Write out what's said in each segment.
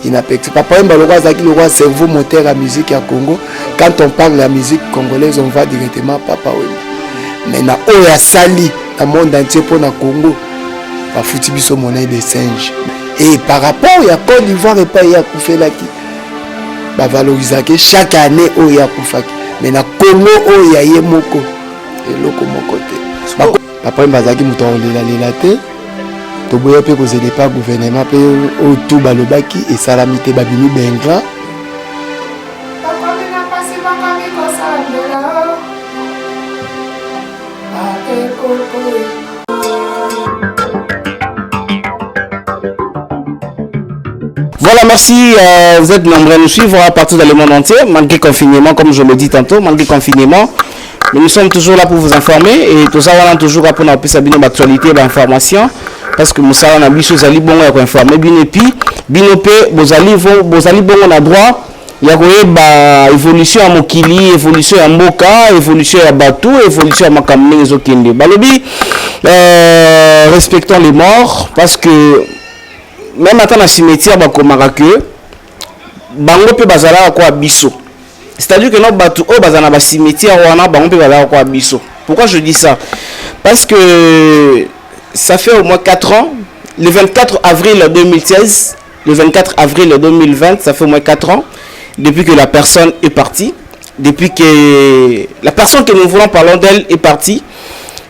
Inapexi Papa Wemba lokola azalaki lokola cerveau moteur ya musique ya Congo. Quand on parle ya musique congolaise, on va directement Papa Wemba. Mais na oyo asali na monde entier mpo na Congo, bafuti biso monnaie de singe. Et par rapport ya Côte d'Ivoire epai ye akufelaki, bavalorisaki chaque année oyo ye akufaki, mais na Congo oyo ya ye moko eloko moko te. Papa Wemba azalaki moto ya kolelalela te. Toboya mpe kozela epa gouvernement mpe oyo tu balobaki esalami te, babimi baingrat. Voilà, merci. Vous êtes nombreux à nous suivre à partir dans le monde entier, malgré confinement, comme je le dis tantôt, malgré confinement. Mais nous sommes toujours là pour vous informer et tout ça, voilà, toujours là pour nous appeler bino actualité, information. Parce que mosala na biso ezali bongo ya koinformer bino et puis bino mpe bozali bozali bongo na droit ya koyeba évolution ya mokili, évolution ya mboka, évolution ya bato, évolution ya makambo ndenge ezokende. Balobi respectons les morts, parce que même ata na cimetière bakomaka que bango mpe bazalaka kwa biso. C'est-à-dire que no bato oyo bazala na bacimetière wana, bango mpe bazalaka kwa biso. Pourquoi je dis ça? Parce que ça fait au moins 4 ans, le 24 avril 2016, le 24 avril 2020, ça fait au moins 4 ans depuis que la personne est partie, depuis que la personne que nous voulons parler d'elle est partie.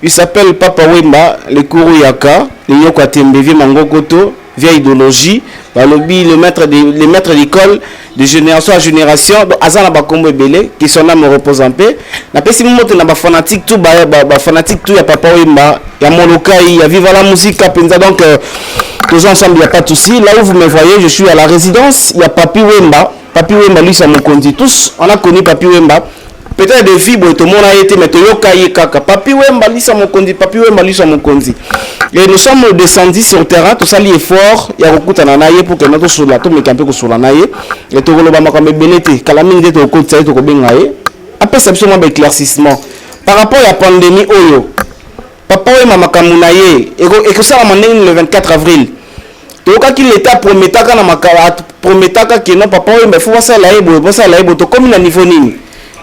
Il s'appelle Papa Wemba, le Kourou Yaka, le Nyoko Tembe, vieux Mangokoto, vieille idéologie, balobi le maître d'école de génération à génération. Donc aza na bakombo ebele, que son âme repose en paix. Napesi moto na bafanatique tout, bafanatique tout ya Papa Wemba, ya Molokai, ya Viva la Musique mpenza. Donc tous ensemble, il y a pas de souci. Là où vous me voyez, je suis à la résidence, il y a Papi Wemba. Papi Wemba, lui, c'est Mokonzi. Tous on a connu Papi Wemba, peut-être de vie boye tomona ye te, mais toyoka ye kaka Papi Wemba Lisa Mokonzi, Papi Wemba Lisa Mokonzi. Et nous sommes descendus sur terrain, tosali effort ya kokutana na ye pour que na tosola, tomeka mpe kosola na ye e tokoloba makambo ebele te. Kala mingi te tokokotisa ye, tokobenga ye apesa biso mwa baéclaircissement par rapport ya pandémie oyo. Papa Wemba, makambo na ye ekosalama ndenge nini le 24 avril? Toyokaki l'État prometaka na makala, prometaka ke non, Papa Wemba, il faut basala ye boye, basala ye boye. Tokomi na niveau nini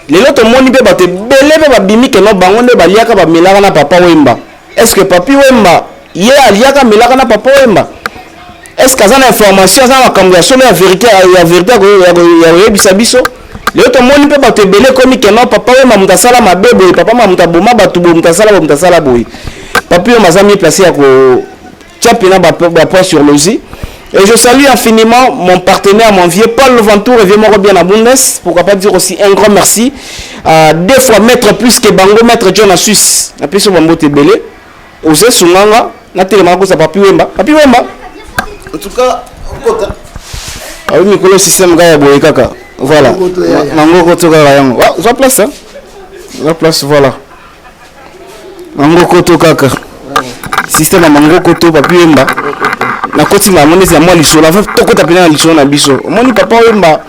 lelo? Tomoni mpe bato ebele mpe babimi ke no, bango nde baliaka, bamelaka na Papa Wemba. Est ce que Papi Wemba ye aliaka, amelaka na Papa Wemba? Est ce que aza na information, aza na makambo ya solo, ya vérité, ya vérité ya koyebisa biso? Lelo tomoni mpe bato ebele ekomi ke no, Papa Wemba moto asala mabe boye, Papa ma moto aboma bato boye, moto asala boye, moto asala boye. Papi Wemba aza mieux placé ya kotia mpena bapoint sur les i. Et je salue infiniment mon partenaire, mon vieux Paul Ventour, et vieux Moro bien à Bundes. Pourquoi pas dire aussi un grand merci à deux fois maître plus que Bango, maître John à Suisse. Et puis sur Bambo Tebele, Osé Sunganga, Nathalie Marco, Papi Wemba. Papi Wemba. En tout cas, kota. Ah oui, Mikolo système gars ya boye kaka. Voilà. Mango koto kaka yango. Ah, zwa place hein. Zwa place, voilà. Mango koto kaka. Système ya mango koto. Papi Wemba, nakoti na moni ya mwa lisolo avant tokota pena na lisolo na biso. Omoni, Papa Wemba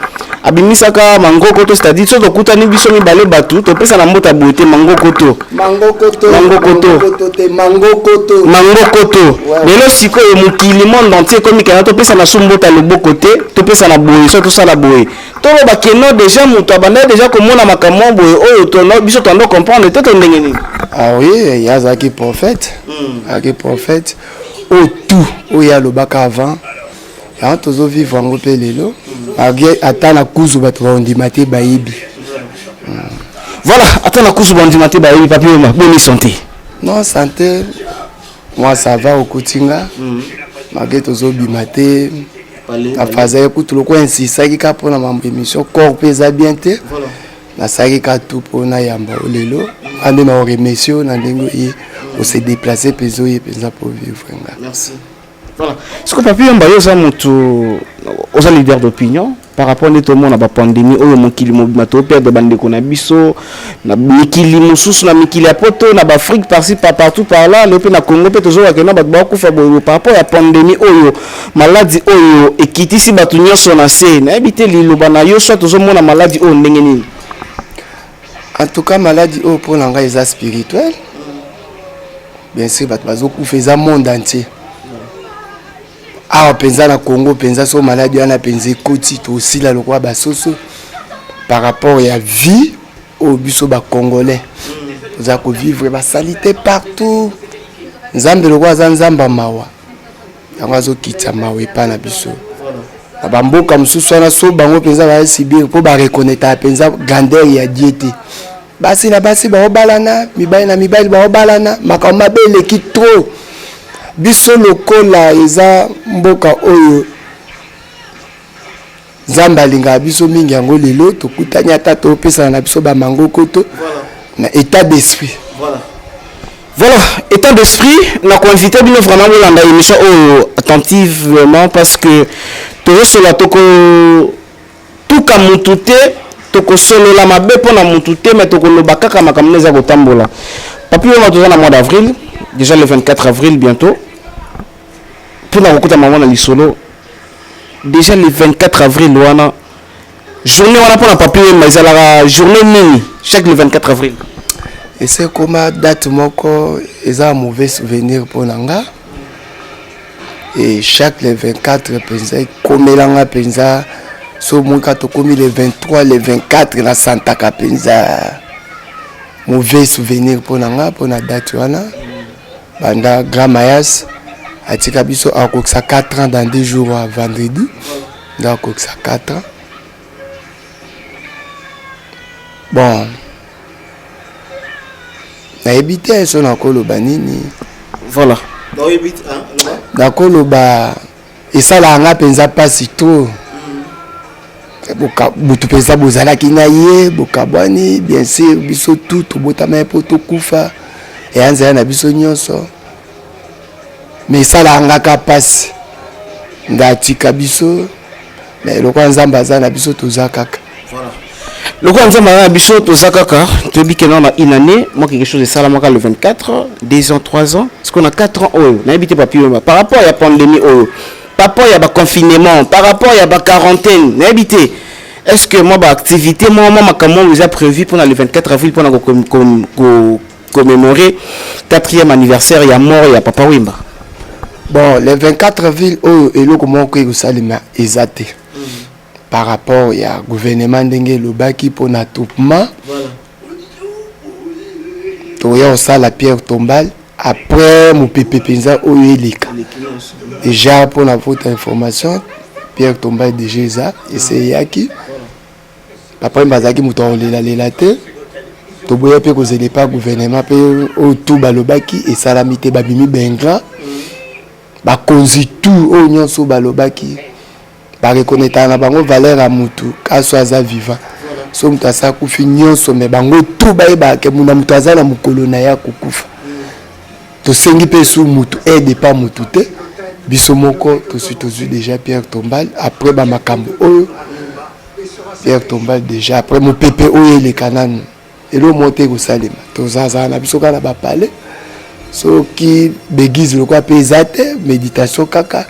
abimisaka mangokoto, c'est-à-dire so tokutani biso mibale, bato topesa na mbota boye te, mangokoto. Mangokoto. Mangokoto. Mangokoto te, mangokoto. Mangokoto. Lelo sikoyo mokili, monde entier ekomi kena topesa na so mbota loboko te, topesa na boye, so tosala boye, toloba keno déjà moto abandaki déjà komona makambo boye oyo biso toando comprendre te to ndenge nini? Ah oui, ye azalaki prophète, azalaki prophète. Oyo tout oyo alobaka avant yango, tozovivre yango mpe lelo, malgré ata na kuzu bato bandima te, bayebi. Voilà, ata na kuzu bandima te, bayebi. Papi Wemba, boni santé? Non, santé moi ça va. Okuti nga malgré tozobima te na phase ye kutu lokola insistaki kaka mpona mambo émission, corps mpe eza bien te. Nasalaki kaka tout mpo nayamba o lelo nga nde na oremercie oyo na ndenge oye ose déplace mpenza, oye mpenza mpo vivre nga. Merci. Voilà. Siko Papi Wemba, yo oza motu, oza leader d'opinion par rapport nde tomona bapandémie oyo, mokili mobima toperdre bandeko na biso na mikili mosusu, na mikili ya poto, na baafrique, par-ci par partout par là. Lelo mpe na Congo mpe tozokake na bato bakufa boye par rapport ya pandémie oyo, maladi oyo ekitisi bato nyonso na se. Nayebi te liloba na yo, soit tozomona maladi oyo ndenge nini? En tout cas, maladie oyo mpo na ngai eza spirituel. Bien sûr bato bazokufa, eza monde entier. Awa mpenza na Congo mpenza, so maladi wana mpenza ekoti, tosila lokola basoso par rapport ya vie oyo biso bacongolais toza kovivre, basalite partout. Nzambe lokola aza Nzambe ya mawa, yango azokitisa mawa epai na biso. Na bamboka mosusu wana, so bango mpenza baya sibir mpo barekonetaka mpenza grandeur ya Dieu te. Basi na basi baobalana, mibali na mibali baobalana, makambo mabe eleki trop. Biso lokola eza mboka oyo Nzambe alingaka biso mingi, yango lelo tokutani, ata topesana na biso bamangokoto na état d'esprit. Voilà, état d'esprit, na koinvite bino vraiment bolanda émission oyo attentivement, parce que tozosola, toko tuka mutu te, tokosolola mabe mpo na mutu te, mais tokoloba kaka makambo nde eza kotambola. Papi Wemba, toza na mois d'avril déjà, le 24 avril bientôt, mpona kokuta mama na lisolo. Déjà le 24 avril wana, journée wana mpona Papi Wemba ezalaka journée nini, chaque le 24 avril? Ese ekoma date moko eza mauvais souvenir mpo na nga, et chaque le 24 mpenza ekomelanga mpenza. So moka tokomi le 23, le 24, nasantaka mpenza mauvais souvenir mpo na nga mpo na date wana. Banda grand Mayas atika biso, akokisa 4 ans dans 2 jours, à vendredi nde akokisa 4 ans. Bon, nayebi te so nakoloba nini. Nakoloba esalaka nga mpenza mpasi trop. Butu mpenza bozalaki na ye, bokabwani. Bien sûr, biso tu tobotama ye mpo tokufa, eya nzela na biso nyonso, mais esalaka nga ka mpasi nde atika biso. Mais lokola Nzambe aza na biso, toza kaka. Lokola Nzambe aza na biso, toza kaka. Toyebi ke na une année mwa quelque chose esalamaka le 24, 2 ans, 3 ans, parce qu'on a 4 ans oyo nayebi te. Papi Wemba, par rapport ya pandémie oyo, par rapport ya baconfinement, par rapport ya baquarantaine, nayebi te, est ce que mwa baactivité, mwa makambo oyo eza prévu mpona le 24 avril, mpona commémorer quatrième anniversaire ya mort ya Papa Wemba? Bon, le 24 avril oyo, eloko moko ekosalema eza te par rapport ya gouvernement ndenge elobaki mpona attroupement. Toya kosala pierre tombale après mopepe mpenza oyo eleka déjà. Mpona votre information, pierre tombale déjà eza ese eyaki. Papa Wemba azalaki moto akolelalela te. Toboya mpe kozela epa gouvernement mpe oyo tu balobaki esalami te. Babimi baingrats, bakonzi tu oyo nyonso balobaki, barekonetaka na bango valeur ya mutu kaso aza vivant. So moto asa akufi nyonso, me bango tu bayebaka ke muna moto aza na mokolo na ye akokufa. Tosengi mpe su mutu aide pa mutu te. Biso moko tosi tozwi déjà pierre tombale après bamakambo oyo, pierre tombale déjà après mopepe oyo eleka nanu, eloko moko te ekosalema. Tozazala na biso kaka na bapale, soki baéglise lokola mpe eza te, méditation kaka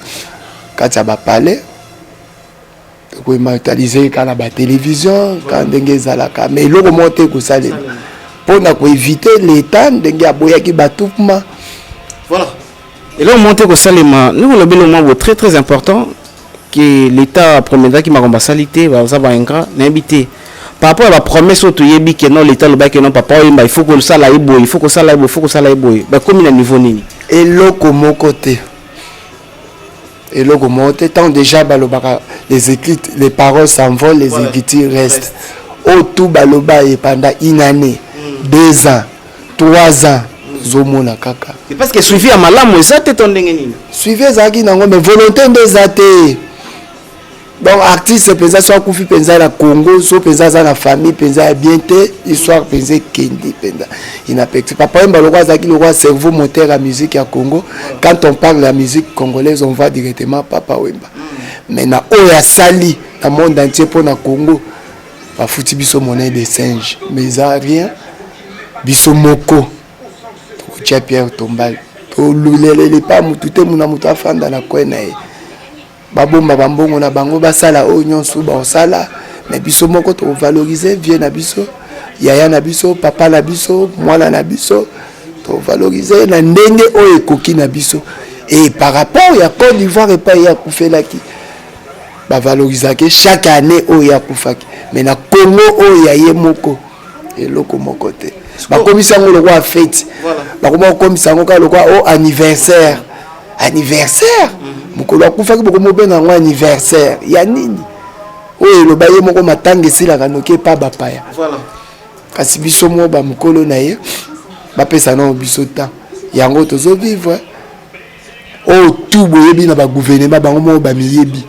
kati ya bapale, tokoimmortalize kaka na batélévision kaka ndenge ezalaka, mais eloko moko te ekosalema mpona koéviter l'état ndenge aboyaki baattroupement. Voilà, eloko moko te kosalema. Ndenge olobi, eloko moko très très important ke l'état prometaki, makambo asali te, baza baingrats. Nayebi te, par rapport à bapromesse oyo toyebi ke non, l'état alobaki non, Papa Wemba, il faut kosala ye boye, il faut kosala ye boye, il faut kosala ye boye, bakomi na niveau nini? Eloko moko te, eloko moko te. Tant déjà balobaka, les écrits, les paroles s'envolent, les écritures restent. Oyo tu baloba ye pendant une année, 2 ans, 3 ans, ozomona kaka. C'est parce que suivi ya malamu eza te to ndenge nini? Suivi ezalaki nango, mais volonté nde eza te. Donc artiste mpenza so akufi mpenza na Congo, so mpenza aza na famille mpenza ya bien te, histoire mpenza ekende mpenza inaperçu. Papa Wemba lokwa azalaki lokwa cerveau moteur ya musique ya Congo. Quand on parle ya musique congolaise, on va directement Papa Wemba. Mais na oyo asali na monde entier mpo na Congo, bafuti biso monnaie de singe, mais eza rien. Biso moko tokotia pierre tombale, tolulelele pa mutu te. Muna moto afanda na kwe na ye, babomba bambongo na bango, basala oyo nyonso baosala, mais biso moko tovalorize vie na biso, yaya na biso, papa na biso, mwana na biso, tovalorize na ndenge oyo ekoki na biso. Et par rapport ya Côte d'Ivoire epai ye akufelaki, bavalorisaki chaque année oyo akufaki, mais na Congo oyo ya ye moko, eloko moko te. Bakomisa yango lokola fête, bakoma kokomisa yango kaka lokola o anniversaire. Anniversaire mokolo akufaki, bokomi obenga yango anniversaire ya nini? Oyo eloba ye moko, matanga esilaka noki epa bapaya. Kasi biso mo bamokolo na ye, bapesa nao biso temps yango tozovivre. Oyo tu boyebi na bagouvernement, bango moko bamiyebi.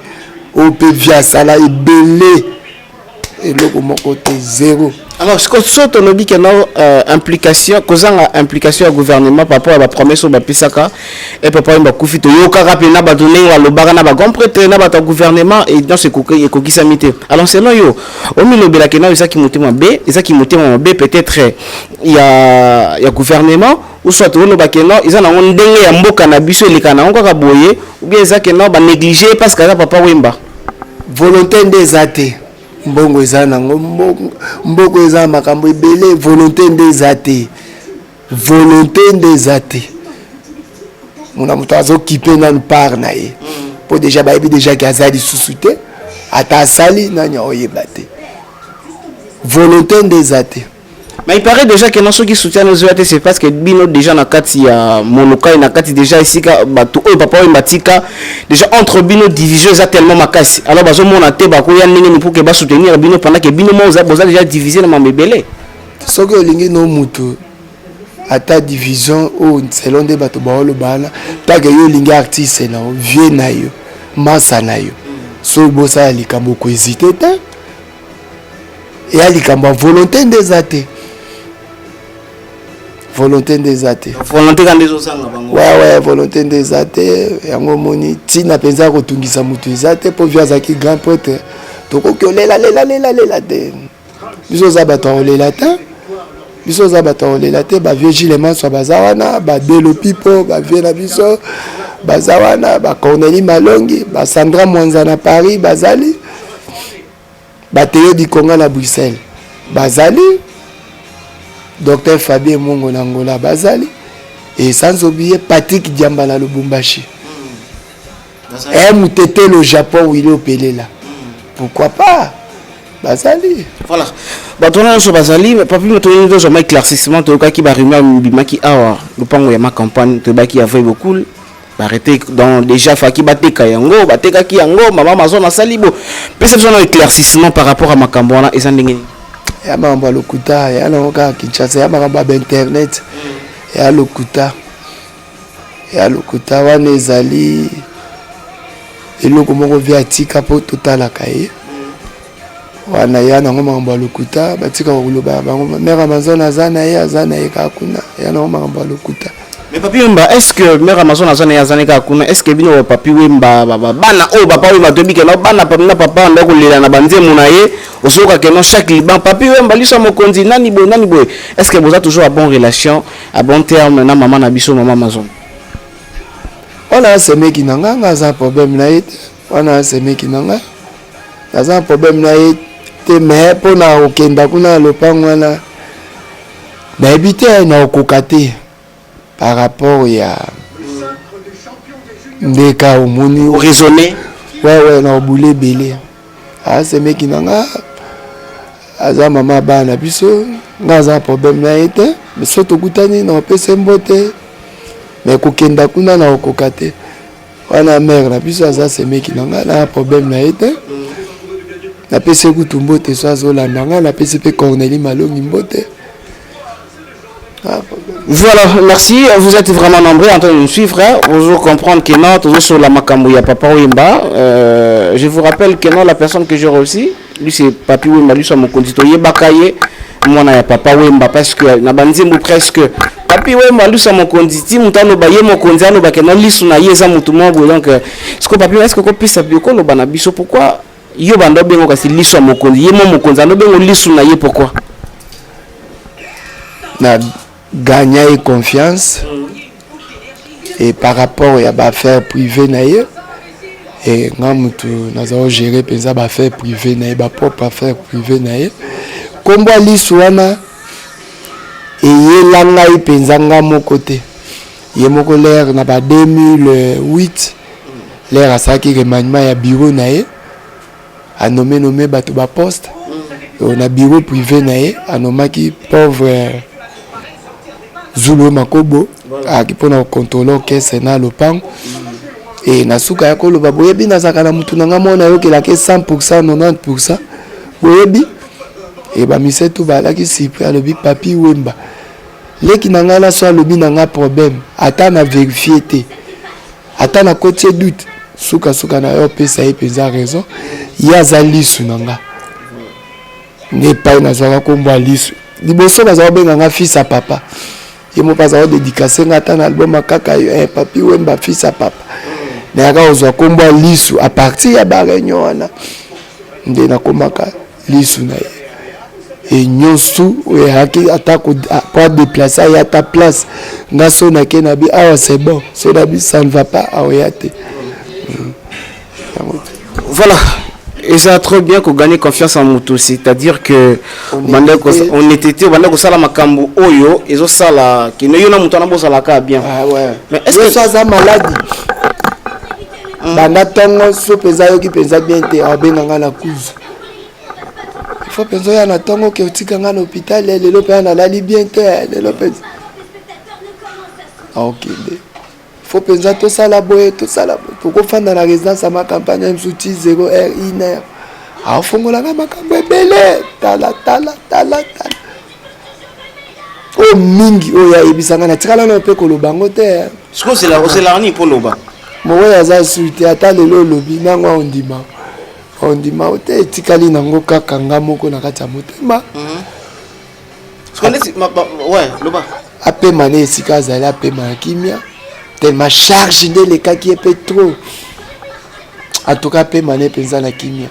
Oyo mpe vi asala ebele, eloko moko te, zéro. Alors so tolobi ke no implication, kozanga implication ya gouvernement par rapport ya bapromesse oyo bapesaka e papa oyo bakufi, toyokaka mpe na bato ndenge balobaka na bagrand prêtre na bato ya gouvernement e nyonso ekokisami te. Alors selon yo, omilobelaki nao ezaki motema mabe, ezaki motema mabe peut-être ya gouvernement, ou soit olobaki no eza nango ndenge ya mboka na biso eleka nango kaka boye, ou bien eza ke no banéglige parce que aza Papa Wemba? Volonté nde eza te. Mbongo eza nango, mboko eza na makambo ebele. Volonté nde eza te, volonté nde eza te. Mona moto azokipe nanu part na ye, mpo déjà bayebi déjà ke aza lisusu te. Ata asali nani, aoyeba te. Volonté nde eza te. Mais il paraît déjà que non, soki soutien ezoya te, c'est parce que bino déjà na kati ya molokai, na kati déjà esika bato oyo papa oyo batika, déjà entre bino division eza tellement makasi. Alors bazomona te bakoya ndenge nini pour que basoutenir bino pendant que bino mo boza déjà divisé na mambo ebele. Soki olingi no mutu, ata division oyo selon nde bato baoloba wana, take yo olingi artiste na yo, vie na yo, masa na yo, soki bosala likambo, okohésite te. Eya likambo ya volonté nde eza te, volonté nde eza te. Volonté ka nde ezozanga bango. Ouais, volonté nde eza te. Yango omoni, ntina mpenza ya kotungisa moto eza te, mpo vie azalaki grand prêtre. Tokoki olela lela lela lela te. Biso oza bato ya kolela te, biso oza bato ya kolela te. Bavieux Gile Maswa baza wana, badelo pipo, bavieux na biso baza wana, bacorneli Malongi, basandra Mwanza na Paris bazali, bateyo Dikonga na Bruxelles bazali, docteur Fabien Mongo na Angola bazali, et sans oublier Patrick Diamba na Lubumbashi, e Mutetelo Japon, Willi Opelela, pourquoi pas, bazali. Voilà, bato wana nyonso bazali. Papi, toyini tozwa ma éclaircissement. Toyokaki barumeur bimaki awa, lopango ya Ma Campagne, toyebaki ya vrai bokul barete dans déjà faki bateka yango, batekaki yango, mama Amazon asali bo. Pesa biso na éclaircissement par rapport à makambo wana, eza ndenge nini? Ya makambo ya lokuta, ya nango kaka Kinshasa, ya makambo ya bainternet, ya lokuta, ya lokuta. Wana ezali eloko moko vi atika mpo totalaka ye wana. Ya nango makambo ya lokuta, batika koloba bango. Mare Amazon aza na ye, aza na ye kaka kuna. Ya nango makambo ya lokuta. Mais Papi Wemba, est ce que mare Amazon aza na ye, aza na ye kaka kuna? Est ce que bino ba Papi Wemba, bana oyo papa Wemba, toyebi ke no bana na papa nda kolela na banzembo na ye, ozoyoka ke no chaque liban Papi Wemba, liso ya mokonzi, nani boye, nani boye, est ce que boza toujours à bon relation, à bon terme na mama na biso, mama Amazon? Wana asemeki na nga, nga aza problème na ye te. Wana asemeki na nga, naza na problème na ye te. Mais mpona kokenda kuna na lopango wana, nayebi te, na kokoka te par rapport ya ndeka omoni. Raisonner. Ouais, na obule ebele. Asemeki na nga, aza mama bana na biso. Nga aza na problème na ye te, mais so tokutani, na opesa mbote, mais kokenda kuna, na kokoka te. Wana mare na biso, aza semeki na nga, na problème na ye te. Napesi ye kutu mbote so azolanda nga. Napesi mpe Cornélie Malongi mbote. Ah, problème. Voilà, merci. Vous êtes vraiment nombreux en train de nous suivre, hein. Vous comprendre que non, toujours sur la makambo ya Papa Wemba. Je vous rappelle que non, la personne que j'ai reçue, lui c'est Papi Wemba, lui c'est mon condito yebaka ye, mwana ya Papa Wemba, parce que na banzembo presque Papi Wemba, lui c'est mon conditi, mutano ba ye mokonzi alo ba ke non lisu na ye eza mutu moko boye. Donc ce que Papi, est-ce que ko pesa bi ko loba na biso, pourquoi yo bando bengo kasi lisu ya mokonzi, ye mo mokonzi ando bengo lisu na ye, pourquoi? Na gagna ye confiance et par rapport ya baaffaire privé na ye, e nga mutu naza ogérer mpenza baaffaire privé na ye, bapropre affaire privé na ye. Nkombo ya lisu wana eyela ngai mpenza nga moko te. Ye moko l'heure na ba 2008, l'heure asalaki remaniement ya bureau na ye, anome nome bato ba poste na bureau privé na ye, anomaki pauvre Zulu Makobo ayaki mpona kocontrôle orchestre na lopango. E na suka ya koloba, boyebi nazalaka na mutu na nga moko nayokelaka 100 90, boyebi. E bamisetu bazalaki surpris. Alobi Papi Wemba leki na ngai na so alobi na nga problème, ata na vérifie te, ata nakoti ye doute, sukasuka na yo opesa ye mpenza raison. Ye aza lisu na nga nde epai nazwaka nkombo ya lisu. Liboso bazala kobenga nga fils ya papa. Ye moko azala kodédicace nga ata na album kaka yo, Papi Wemba fils ya papa. Nayaka kozwa nkombo ya lisu à partir ya baréunion wana nde nakomaka lisu na ye. E nyonso oyo ayaki, ata po adéplace, aya ata place nga so nake na bi awa, c'est bon. So na bi ça ne va pas, aoya te. Yango te. Voilà, eza trop bien kogagner confiance en moto, c'est-à-dire que honnêteté, obanda kosala makambo oyo ezosala kino yo na moto wana bozalaka bien. Ah ouais. Mais est-ce que so aza maladi banda ntongo, so mpenza ayoki mpenza bien te, abenga nga na kuzu: il faut mpenza oya na ntongo, oke otika nga na hôpital lelo mpenza, nalali bien te lelo mpenza. Aokende, faut mpenza tosala boye, tosala boye. Tokofanda na résidence ya macampagne mosusu ti 0 heure, 1 heure, afongolanga makambo ebele. Tala, tala, tala, tala, oyo mingi oyo ayebisanga, natikala nano mpe koloba yango te. Sikoyo ozelaka nini mpo loba? Mokoyo aza su te. Ata lelo olobi nango, aondima, aondima te. Etikali nango kaka nga moko na kati ya motema. Sikoyo neti ouais, loba. Apema na esika azali, apema na kimia. Tellement charge nde elekaki ye mpe trop. En tout cas, apema ne mpenza na kimia.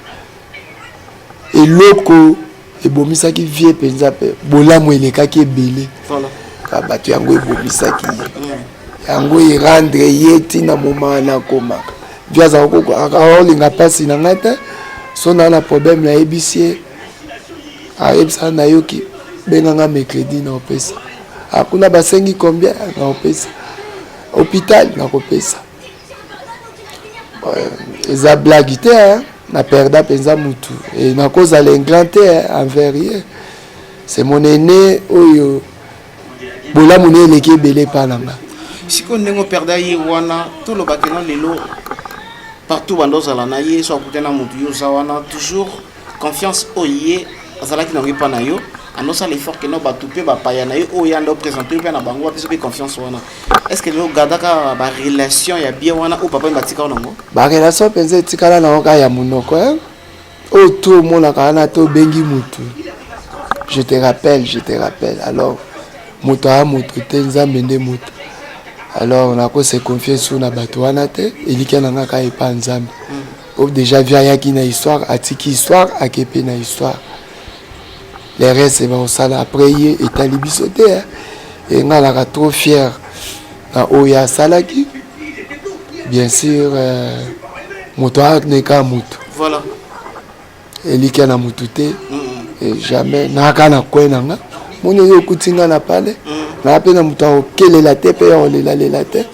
Eloko ebomisaki vie mpenza mpe bolamu elekaki ebele. Ka bato yango ebomisaki ye, yango erendre ye ntina moma wana akomaka vie. Azala mpasi na ngai te. So naa na problème, nayebisi ye, ayebisaka nayoki, benganga mercredi, na opesa. Akuna basengi combien, na opesa. Hôpital, nakopesa. Eza blague te, hein? Na perda mpenza mutu e nakozala ingrat te envers ye. C'est mon aîné oyo bolamu ne eleki ebele epa na nga. Sikoyo ndenge operda ye wana, tolobaki no lelo partout banda ozala na ye, so akuta na motu, yo oza wana toujours, confiance oyo ye azalaki nango epa na yo, andosala effort keno bato mpe bapaya na ye oyo ya anda oprésente mpe na bango, bapesa mpe confiance wana. Est ce que lelo ogardaka barelation ya bien wana oyo papa batika nango? Barelation mpenza etikala nango kaka ya monoko oyo to omonaka wana to obengi mutu, je te rappelle, je te rappelle. Alors moto aya moto te, Nzambe nde moto. Alors nakose confier su na bato wana te. Elikya na nga kaka epa Nzambe po déjà vie ayaki na histoire, atiki histoire, ake mpe na histoire. Le reste bakosala après ye, etali biso te. E nga alaka trop fier na oyo asalaki. Bien sûr, moto aneka moto. Elikya na motu te, jamais. Nayaka na coin na nga, moni oyo okuti nga na pale, naa mpe na moto akokelela te mpe ya kolelalela te,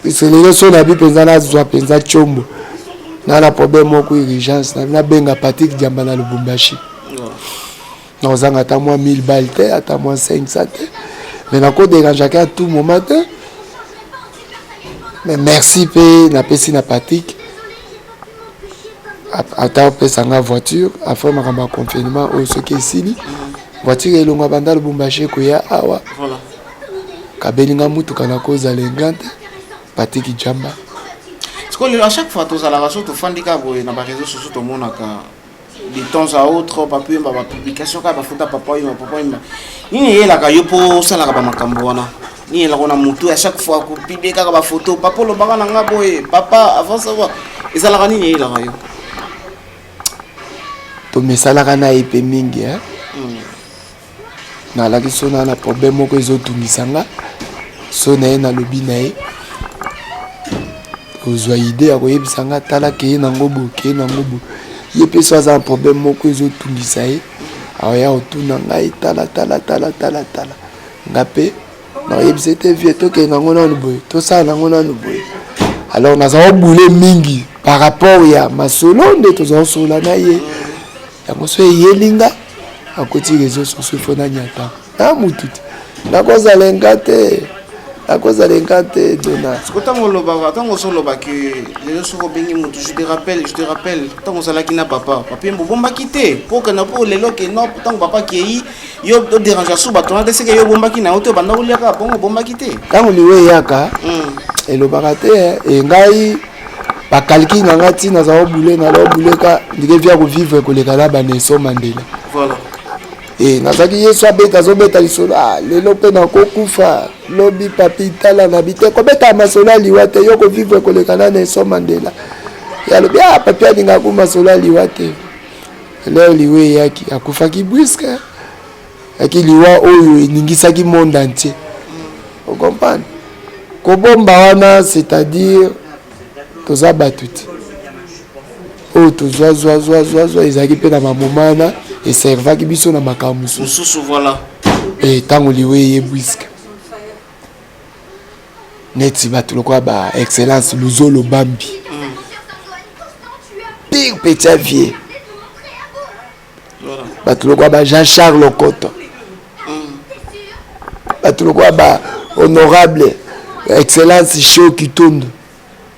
puisque lelo so nabi mpenza nazwa mpenza tiombo naa na problème moko urgence, nabenga Patrik Diamba na Lubumbashi, nakozanga ata mwa 1000 bal te, ata mwa 500 te, mais nakodérangeaka à tout moment te. Mais merci mpe napesi na Patrik, ata opesanga voiture afin makambo ya confinement oyo soki esili, voiture elongwa banda Lubumbashi ekoya awa. Kabelinga mutuka, nakozala ingrat te, Patrik Jamba. Sikoyo lelo, à chaque fois tozalaka, so tofandi kaka boye na baréseau sociaux, tomonaka de temps à autre Papa Wemba, bapublication kaka bafuta Papa Wemba, Papa Wemba. Nini eyelaka yo mpo osalaka bamakambo wana? Nini eyelaka na motu à chaque fois kopublier kaka bafoto papa olobaka na nga boye, papa avant savoir ezalaka nini eyelaka yo? Tomesalaka na ye mpe mingi, eh? Nalaki so na na problème moko ezotungisa nga, so na ye nalobi na ye, kozwa idée ya koyebisa nga: tala, keye nango boye, keye nango boye. Ye mpe so aza na problème moko ezotungisa ye, aoya kotuna ngai: tala, tala, tala, tala, tala. Nga mpe Nakoyebisa ete vie tokende nango nanu boye, tosala nango nanu boye. Alors naza kobule mingi par rapport ya masolo nde toza kosolola na ye. Yango so eyeli nga akoti réseau sociaux fo nanyata na mutu te, nakozala nga te, nakozala nga te dona. Siko ntango olobaka, ntango ozoloba ke lelo soki obengi motu, je te rappelle, je te rappelle ntango ozalaki na papa papi obombaki te mpo okenda, mpo lelo ke no, ntango papa akei yo oderange su bato wana te, seke yo obombaki na yo te, obanda koliaka bongo, obombaki te. Ntango liwa eyaka, elobaka te. E ngai bakalki na ngai ntina naza kobule, naza kobuleka ndike via kovivre koleka na baNelson Mandela. Voilà. E nazalaki ye so abeta, azobeta lisolo, ah, lelo mpe nakokufa lobi, papi tala na bi te, kobeta masolo ya liwa te, yo kovivre koleka na Nelson Mandela. Ye alobi, ah, papi alingaka ku masolo ya liwa te. Leo liwa eyaki, akufaki brusque, yaki liwa oyo eningisaki monde entier. Ocomprendre, kobomba wana, c'est-à-dire toza bato te oyo tozwa zwa zwa zwa zwa, ezalaki mpe na bamoma wana eservaki biso na makambo mosusu. Mosusu, voilà. E ntango liwa eye brusque, neti bato lokola ba excellence Luzolo Bambi, pire petit ya vieux, bato lokola ba Jean Charles Okoto, bato lokola ba honorable excellence Sho Kitundu,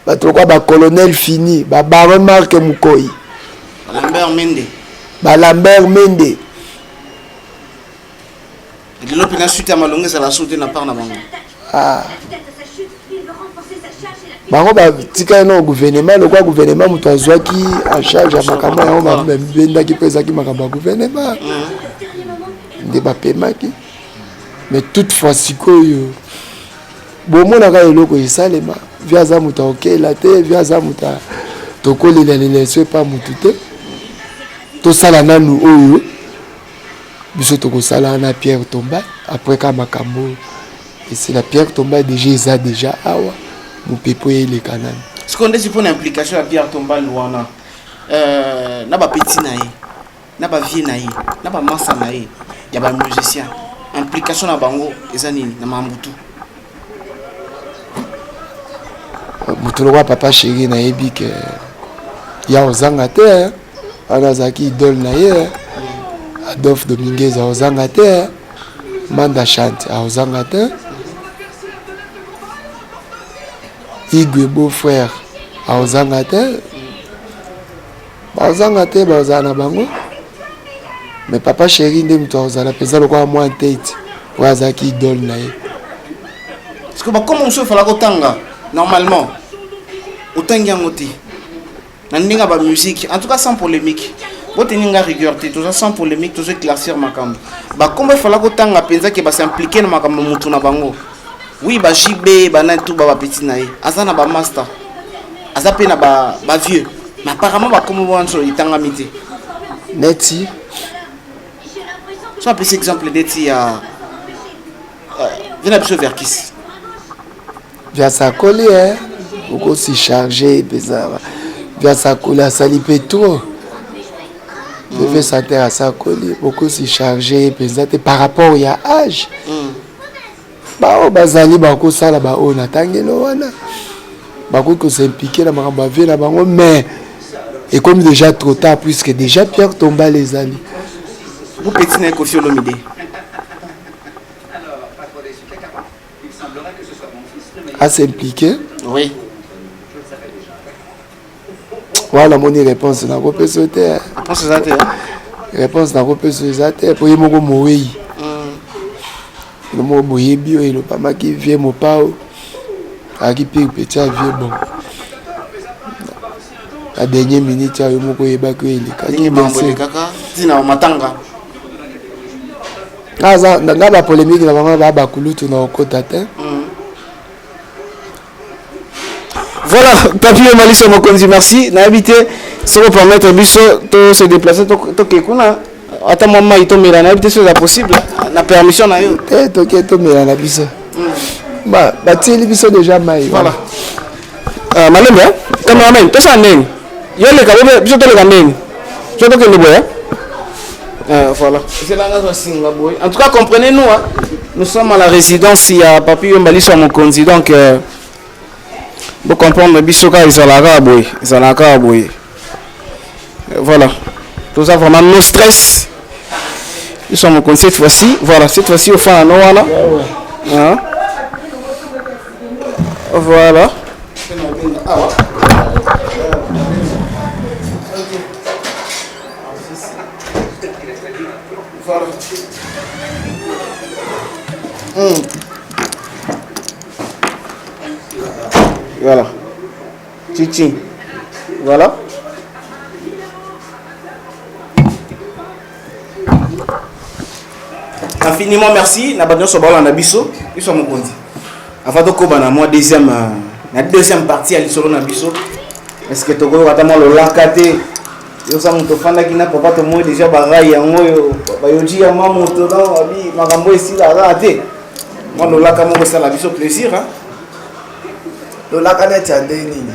bato lokola ba colonel Fini, ba baron Mark Mukoi, Lambert Mende. Ba Lambert Mende. Lelo mpena suite ya malongo ezala su te na part na bango. Ah. Bango batikali na gouvernement, lokola gouvernement moto azwaki en charge ya makambo yango, babendaki mpo ezalaki makambo ya gouvernement nde bapemaki. Mais toutefois sikoyo bomonaka eloko esalema, vi aza moto akokela te, vi aza moto tokolela lela eso epa motu te. Tosala nanu oyo biso tokosala na Pierre Tomba, après ka makambo oyo esila. Pierre Tomba déjà eza déjà awa, mopepe oyo eleka nani. Sikoyo ndeti mpona implication ya Pierre Tombal wana, na bapeti na ye, na bavie na ye, na bamasa na ye ya bamusicien, implication na bango eza nini na mambutu? Moto lokola papa chéri, nayebi ke ya ozanga te, wana azalaki idole na ye. Adolphe Dominguez aozanga te, Manda Chante aozanga te, Igwe beau frère aozanga te, baozanga te, baozala na bango. Mais papa chéri nde moto akozala mpenza lokola mwa tete oyo azalaki idole na ye. Parce que bakoma mosusu efala kotanga, normalement otangi yango te na ndenge ya bamusique. En tout cas, sans polémique, boteni nga rigueur te, toza sans polémique, tozo éclaircir makambo. Bakombo efala kotanga mpenza ke bas'impliquer na makambo motu na bango, oui, ba JB, banani tu, ba bapeti na ye, aza na bamaster, aza mpe na bavieux, mais apparemment bakombo wana so etangami te. Neti? So apesi exemple neti ya vie na biso Verkis. Viasakoli e okosi charge mpenza. Viasakoli asali mpe trop bebe santer, asakoli, okosi charge mpenza te par rapport ya âge. Baoyo bazali bakosala, baoyo natangelo wana bakoki kos'impliquer na makambo ya vie na bango, mais ekomi déjà trop tard puisque déjà Pierre Tombal ezali. Bu petit na ye Kofi Olomide? As'impliquer? Oui. Wana namoni réponse nakopesa yo te. Réponse eza te. Réponse nakopesa eza te po ye moko mowei yo moko boyebi oyo elobamaki, vie mopao ayaki pire petit ya vie. Bon, na dernier minute ya yo moko oyebaki oyo elekaki. Elekaka ntina matanga. Nga bapolémique na bango baa bakulutu na okota te. Voilà, Papi Malisa Mokonzi, merci. Nayebi te soko permettre biso to se déplacer, toke kuna ata mwa mai tomela, nayebi te so eza possible na permission na yo. Te, toke tomela na biso, batieli biso déjà mai. Voilà. Malembe, cameraman, tosala ndeni yo leka, biso toleka ndeni, so tokende boye. Voilà, ezelanga zwa singa boye. En tout cas, comprenez nous hein. Nous sommes à la résidence ya Papi Wemba Liso ya Mokonzi donc euh, bo comprendre biso kaka ezalaka kaka boye ezalaka kaka boye voilà toza vraiment no stress Liso ya Mokonzi cette fois-ci voilà cette fois-ci ofana no wana hein? Voilà. Mmh. Voilà. Titi. Voilà. Infiniment merci na bato nyonso baolanda biso biso ya mokonzi avant tokoba na mwa deuxième euh, na deuxième partie ya lisolo na biso est ce que tokoyoka ata mwa lolaka te yosa moto ofandaki na papa tomoni deja barai yango oyo bayoji ya mwa moto na babi makambo esila kaka te mwa lolaka moko esala biso plaisir hein? Lolaka neti ya ndenge nini?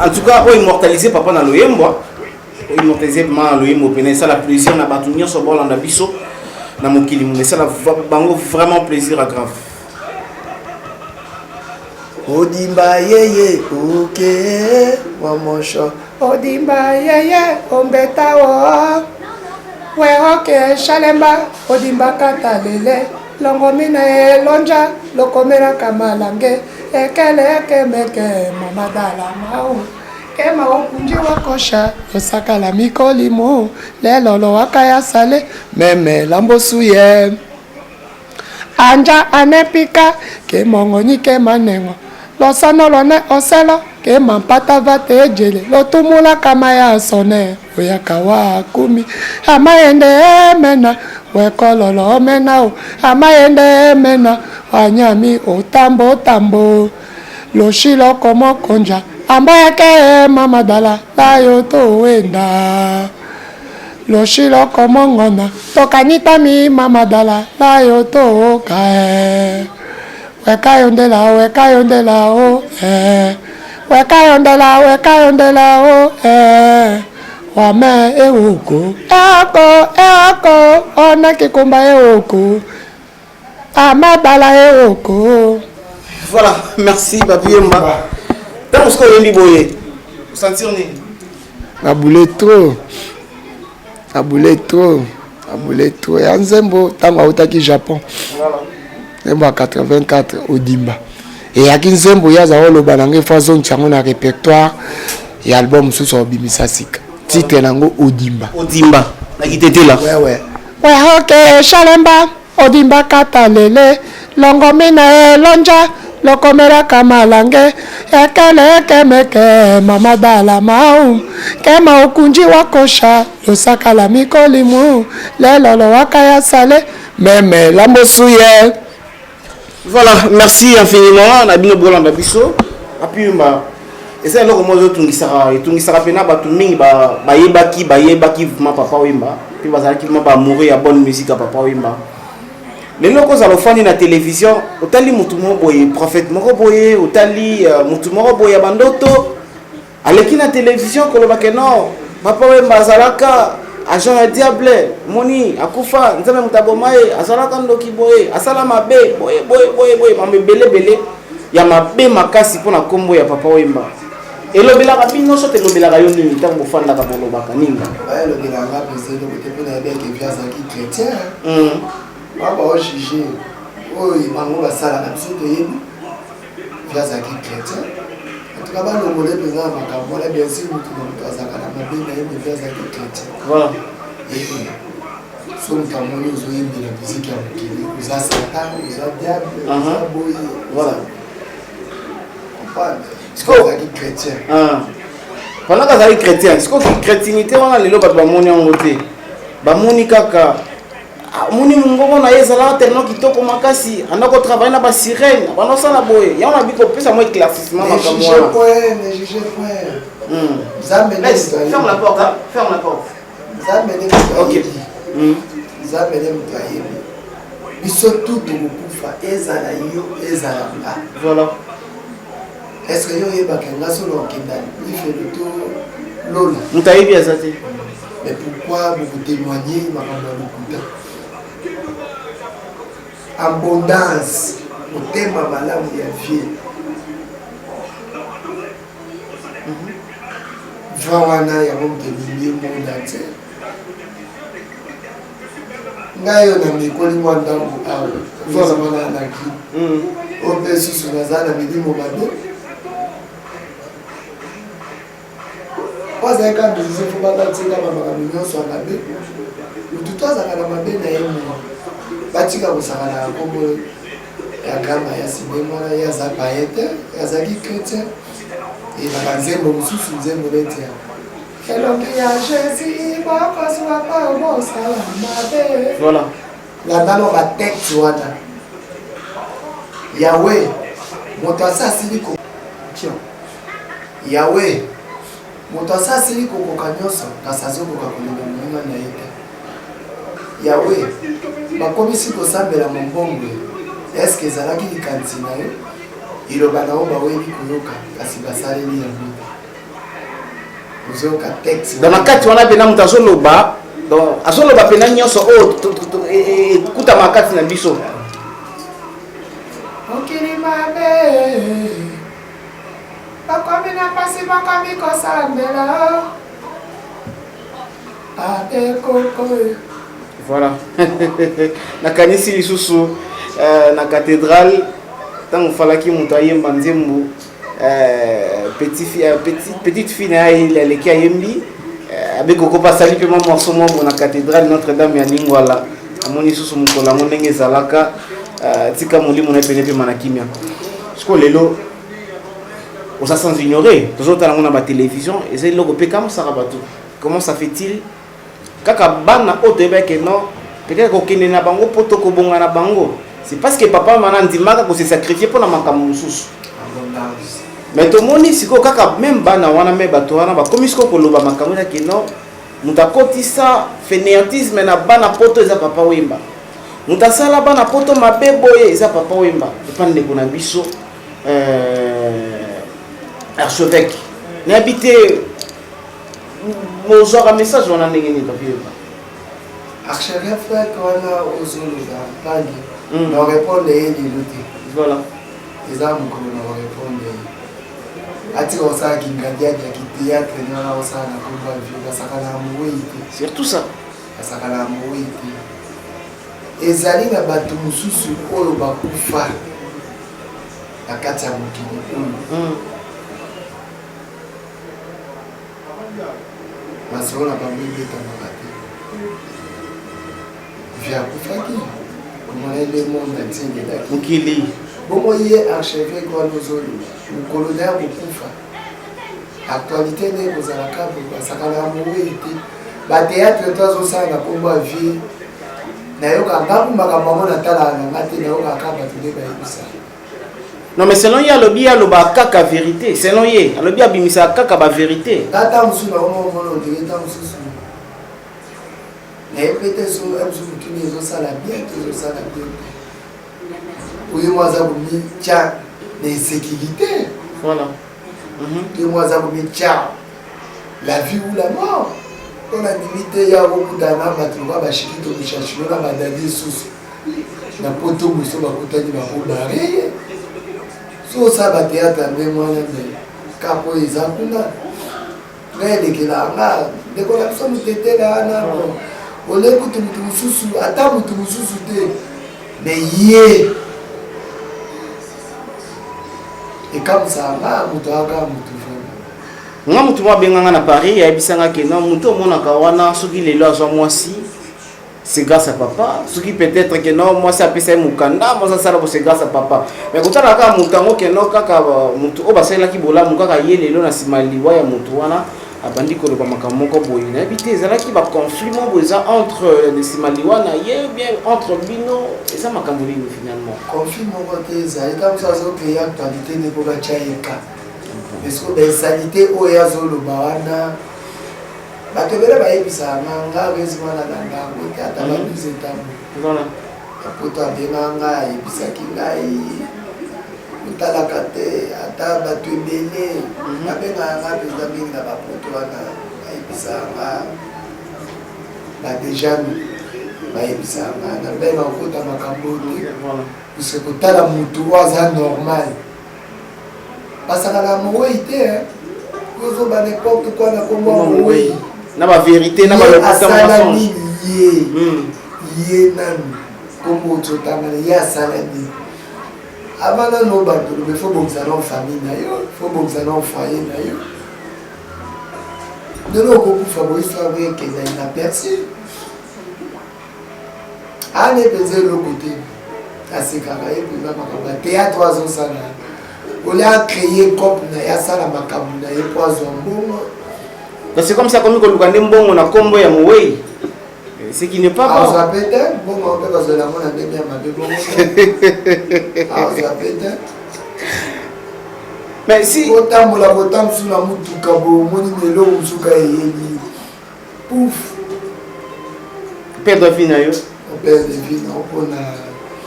En tout cas oyo immortalise papa na loyembo oyo immortalise papa na loyembo pene esala plaisir na bato nyonso bolanda biso na mokili moma esala bango vraiment plaisir à grave. Odimba yeye oke wa mosho Odimba yeye ombeta o we oke shalemba Odimba kata lele longomina elonja lokomela kamalange ekele ekemeke mamadala mau kema okunji wakosha osakala mikolimo lelolo wakaya sale meme lambosu ye Anja anepika ke mongonyi ke manengo losano lone oselo ke mampata va te ejele lotumula kama ya sone oyaka wa kumi amayende emena wekololo omena o amayende emena wanyami otambo tambo loshilo komo konja amboyake mamadala layo towenda Loshilo komongona tokanitami mamadala layo toka eh. Wekayondela wekayondela o eh. Wekayondela wekayondela o eh. Wame ewoko eko eko ona kikumba ewoko amadala ewoko. Voilà, merci Papi Wemba. Ntango sikoyo oyembi boye, osentir nini? Na boule trop na boule trop na boule trop ya nzembo ntango autaki Japon nzembo ya 84 Odimba eyaki nzembo ye aza oloba na ngai fo azongisa yango na répertoire ya album mosusu akobimisa sika titre na yango Odimba. Odimba na kitetela. Wewe wehoke shalemba Odimba kata lele longomina elonja lokomelaka malange ekele ekemeke mama dala mau kema okunji wakosha losakala mikolimu lelolo wakaya sale meme lambosuye. Voilà, merci infiniment na bino bolanda biso. Apiyumba eza eloko moko ezotungisaka etungisaka mpena bato mingi bayebaki bayebaki vraiment papa Wemba mpe bazalaki vraiment baamoureux ya bonne musique ya papa Wemba. Lelo okozala ofandi na télévision otali motu moko boye prophète moko boye otali euh, motu moko boye ya bandoto Aleki na television koloba ke non papa Wemba azalaka agent ya diable moni akufa nzambe moto aboma ye azalaka ndoki boye asala mabe boye boye boye boye mambo ebele ebele ya mabe makasi mpo na nkombo ya papa Wemba elobelaka bino soki elobelaka yo nini ntango bofandaka bolobaka nini elobelaka nga mpenza eloko te mpo nayebi eke vi azalaki chrétien ba baojuge oyo bango basalaka biso toyebi Vieux azalaki chrétien. En tout cas balongola ye mpenza na makambo wana bien sûr moto na moto azalaka na mabe na ye mais vieux azalaki chrétien. Voilà. Et so moto amoni ozoyembela miziki ya mokili oza satan oza diable oza uh-huh. boye voilà. Comprendre azalaki chrétien. Ah. Pendant qu'azalaki chrétien sikoyo chrétienité wana lelo bato bamoni yango te bamoni kaka Amoni mongongo na ye ezalaka tellement kitoko makasi, anda ko travailler na ba sirène, banda osala boye. Yango na biko pesa moi éclaircissement makambo wana. Ne point, ne jugez point. Hmm. Nzambe nde moto ayebi. Ferme la porte, hein? Ferme la porte. Nzambe nde moto ayebi. Hmm. Nzambe nde moto ayebi. Biso tout tokokufa, ezala yo, ezala nga. Voilà. Est-ce que yo oyebaka nga solo okenda lifelo to lola? Moto ayebi aza te. Mais pourquoi boko témoigner makambo ya lokuta? Abondance, motema malamu ya vie. Va wana yango moto ebimi monde entier. Ngai oyo namekoli mwa ndambo awa ozamana na grippe oyo mpe susu naza na milimo mabe. Po azalaki kaka musicien fo banda tika ba makambo nyonso ya mabe. Mutu to azalaka na mabe na ye moko. Batika kosakana na kombo ya grand Mayasi ndenge wana. Ye aza païen te, ye azalaki chrétien. E na banzembo mosusu, nzembo neti ya elongi ya Jésus bokozwa mpo bosala mabe. Voilà. Landa no ba texte wana. Yahweh, moto asi asili ko Yahweh, moto asi asili kokoka nyonso, kasi azokoka kolinga moninga na ye te. Yahweh, bakomisi kosambela mombongo, eske ezalaki likanisi na yo? Liloba na yo baweli koyoka, kasi basaleli yango te. Ozoyoka texte Donc na kati wana mpena moto azoloba, donc azoloba mpena nyonso oyo ekutama kati na biso. Mokili mabe, bakomi na pasi, bakomi kosambela abekoko. Voilà. Nakanisi lisusu na cathédrale ntango falaki moto ayemba nzembo petit fi, petit, petite fille na ye aleki ayembi abekoko mpe asali mpe mwa morceau mwa bo na cathédrale Notre-Dame ya Lingwala. Amoni lisusu mokolo yango ndenge ezalaka. Tika molimo na ye pene epema na kimia. Sikoyo lelo oza sans ignorer, tozotala yango na batelévision, eza eloko mpe kamusaka bato. Comment ça fait-il kaka bana oyo toyebaki non peut-être kokende na bango mpo tokobonga na bango, c'est parce que papa mana andimaka kose sacrifier mpona makambo mosusu. Mais tomoni sikoyo kaka même bana wana, me bato wana bakomi sikoyo koloba makambo ezaki non, moto akotisa fainéantisme na bana poto eza Papa Wemba, moto asala bana poto mabe boye eza Papa Wemba. Epa ndeko na biso archevêque, nayebi te bozwaka message wana ndenge nini, Papi Wemba? Archevêque wana ozoloba mpangi, na répondre ye lelo te. Voilà. Eza mokolo na korépondre ye. Atika kosala kingadiadi ya kithéâtre nde wana kosala na kombo ya vieux. Basakana na mowei te. Surtout ça. Basakana na mowei te. Ezali na bato mosusu oyo bakufa na kati ya mokili oyo, masolo na bango ebetamaka te. Vieux akufaki, komona ye nde monde entier elelaki. Mokili. Bongo ye archevêque wana ozoloba, mokolo na ya kokufa, actualité nde ekozalaka boye. Basakana ya mowei te. Bathéâtre to azosala na nkombo ya vieux, nayoka ngaku makambo yango, natalaka na nga te, nayokaka kaka bato nde bayebisa. Non, mais selon ye, alobi ye alobaka kaka vérité. Selon ye, alobi abimisaka kaka bavérité. Nga ta mosusu nakomomona ondire ta mosusu nayebi te so mosusu motuni ezosala bien to ezosala bien te. Oye mo aza komitya na insécurité. Voilà. Ye mo aza komitya la vie ou la mort. Mpo na ndimi te ya kokutana na bato lokola bashikito mishashilo na badadi lisusu na poto moso bakutani bakobare ye. So osala bathéâtre ya ndenge wana, me kaka oyo eza kuna, ngai elekela nga ndeko na biso motetela wana ole kutu mutu mosusu, ata mutu mosusu te, me ye ekamusaka nga moto aka motu vraiment. Nga motu mo abenganga na Paris, ayebisanga ke non, motu omonaka wana, soki lelo azwa mwasi, c'est grâce à papa. Soki peut-être que non, mwasi apesa ye mokanda, mwasi asala bo, c'est grâce à papa. Mais kotala kaka moto yango ke non, kaka motu oyo basalelaki bolamu, kaka ye lelo na nsima liwa ya motu wana abandi koloba makambo moko boye. Nayebi te, ezalaki baconflit moko boye eza entre nsima liwa na ye, bien entre bino, eza makambo nini finalement? Conflit moko te ezali. Ntango mosusu azocréer actualité nde mpo batya ye ka, parce que bainsanité oyo azoloba wana, bato ebele bayebisaka nga. Nga resi wana na ndango te, ata ba 12 etambo ya poto abengaka ngai, ayebisaki ngai otalaka te. Ata bato ebele babengaka nga mpenza mingi na bapoto wana, bayebisaka nga badejami. Bayebisaka nga na benga kokota makambo te, puisque kotala mutu oyo aza normal basakana mowei te, ozoba n'importe quoi na kombo ya mowei. Na ba vérité na ba asala nini ye? Ye nanu kombo ototangana, ye asala nini? Avant nanu bato lobe, faut bongisa nano famille na yo, faut bongisa nano foyer na yo. Lelo okokufa boye, histoire oyo ekenda inaperçu. Ane mpenza eloko te, asekaka ye mpenza. Makambo ya théâtre oyo azosala, olia acréer cope na ye, asala makambo na ye mpo azwa mbongo. Donc c'est comme ça akomi koluka nde mbongo na nkombo ya mowei, ce qui n'est pas bon. Azwa pe te mbongo mpe bazwela yango na ndenge ya mabe bongo, azwa pe te. Mais si kotambola kotambusu na mutuka boye, omoni na eloko mosuka eyeli, pouf. Perdre vie na yo. Operdre vie na mpona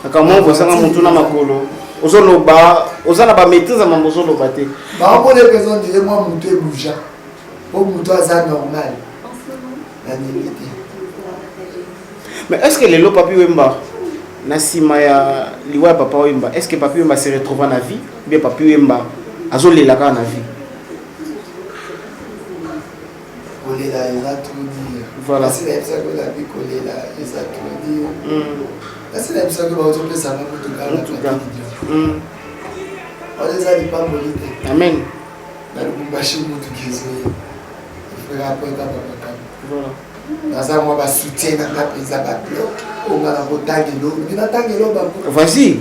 makambo bosanga motu na makolo, ozoloba, oza na bamaîtrise ya mambo ozoloba te. Baomona mpenza ondire mwa motu ebouja, po motu aza normal na ndenge te. Mais est ce que lelo Papi Wemba, na nsima ya liwa ya Papa Wemba, est ce que Papi Wemba se retrouva na vie, ou bien Papi Wemba azolela kaka na vie? Kolela eza trop dire. Voilà. Kasi nayebisaki olabi, kolela eza trop dire. Kasi nayebisaki bazopesanga motuka na Motuka. Wana eza lipamboli te? Amen. Na Lubumbashi motuka ezoya, efrera apweta bamakambo. Naza mwa basoutien na nga mpenza, babloc oyo nga na kotangelo, ngi natangelo bango. Vas-y,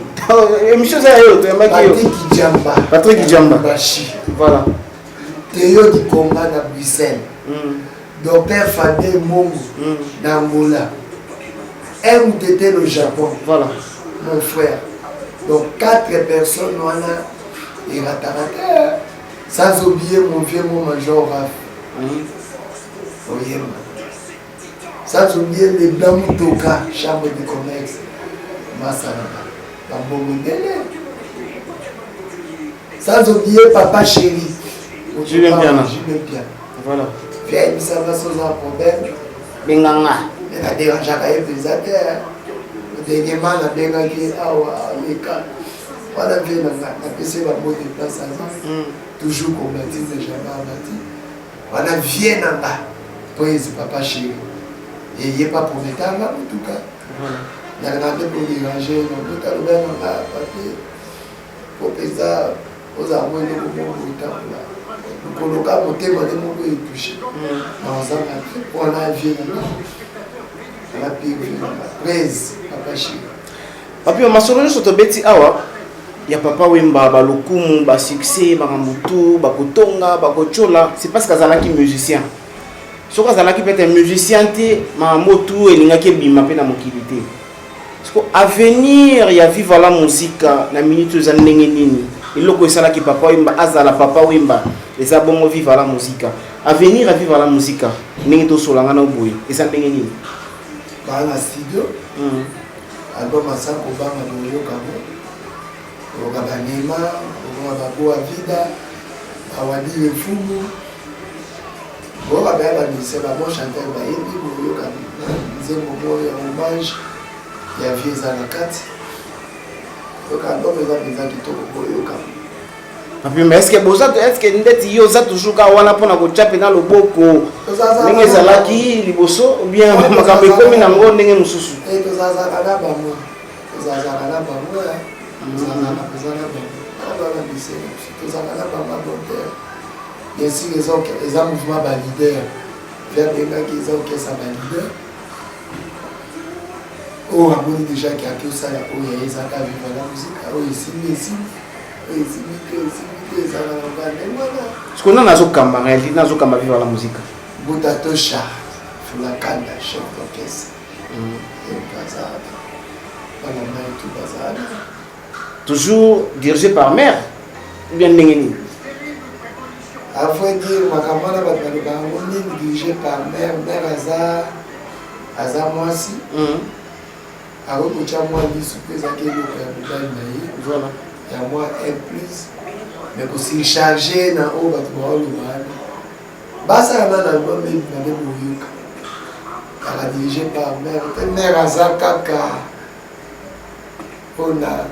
émission eza yo, toyambaki yo. Patrik Jamba. Patrick Jamba. Lubumbashi. Voilà. Teo Dikonga na Bruxelles. Docteur Fabien Mongo na Angola, MTT le Japon. Mon frère, donc quatre personnes wana erataka te, sans oublier mon vieux, mon major Raf Oyemba, sans oublier le blanc Mutoka, chambre de commerce, masalaka bambongo ebele, sans oublier papa chéri. Julien Piana. Julien Piana. Voilà. Ayebisanga so oza problème, benganga. Me nadérangeaka ye mpenza te. Dernièrement nabengaki awa aleka wana, vie na nga, napesi ye bamot de place, aza toujours combattu mais jamais abati. Wana vie na nga, po ezi papa chéri, eye pa prometanga motuka. Nalingaka nde kodéranger nabota, loba na nga papier po mpenza ozala mwa eloko moko otambola mokolo ka motema nde moko etouche na ozanga te. Wana vie na nga, wana pire vie na nga, prese papa chéri. Papi, masolo nyonso tobeti awa ya Papa Wemba, balokumu, basuccès, makambo tu bakotonga, bakotyola, c'est parce que azalaki musicien. Soki azalaki peut-être musicien te, makambo tu elingaki ebima mpe na mokili te. Siko avenir ya Viva la Musica na minute oyo eza ndenge nini? Eloko esalaki Papa Wemba azala Papa Wemba eza bongo Viva la Musica. Avenir ya Viva la Musica, ndenge tosolanga na boye, eza ndenge nini? Baa na studio. Album aza kobanga, boyoka ngo, oyoka banema, oyoka baboa vida, bawadile mfumu, boyoka baya bamusicien, babon chanteur bayebi. Boyoka nzembo moko ya hommage ya vie eza na kati. Yoka album, eza mpenza kitoko, boyoka. Papi, mais est-ce que boza, est-ce que ndeti yo oza toujours kaka wana mpona kotya mpena loboko ndenge ezalaki liboso, ou bien makambo ekomi nango ndenge mosusu? Tozalaka na bango, tozalaka na bango, tozalaka mpenza na bango bana bise, tozalaka na bango. Donc bien sûr eza mouvement baleader ve abengaki, eza orchestre baleader oyo amoni déjà ke ake osala oyo ya ezaka Viva la Musica. Oyo esimbi, esimbi, oyo esimbi te, esimbi te, ezalaka na ndenge wana. Sikoyo nani azokamba en réalité, nani azokamba Viva la Musica? Buta Tosha Fulakanda, chef d'orchestre. Baza bana mai tu baza. Toujours dirigé par mère ou bien ndenge nini? À vrai dire, makambo wana bato baloba yango nini, dirigé par mère, mère aza mwasi, akoki kotya mwa lisu mpe ezalaki eloko ya mobali na ye. Ya mwa un plus, mais kosurcharge na oyo bato baoloba wana, basala na album ebima nde boyoka kaka. Badirige par mare te, mare aza kaka mpona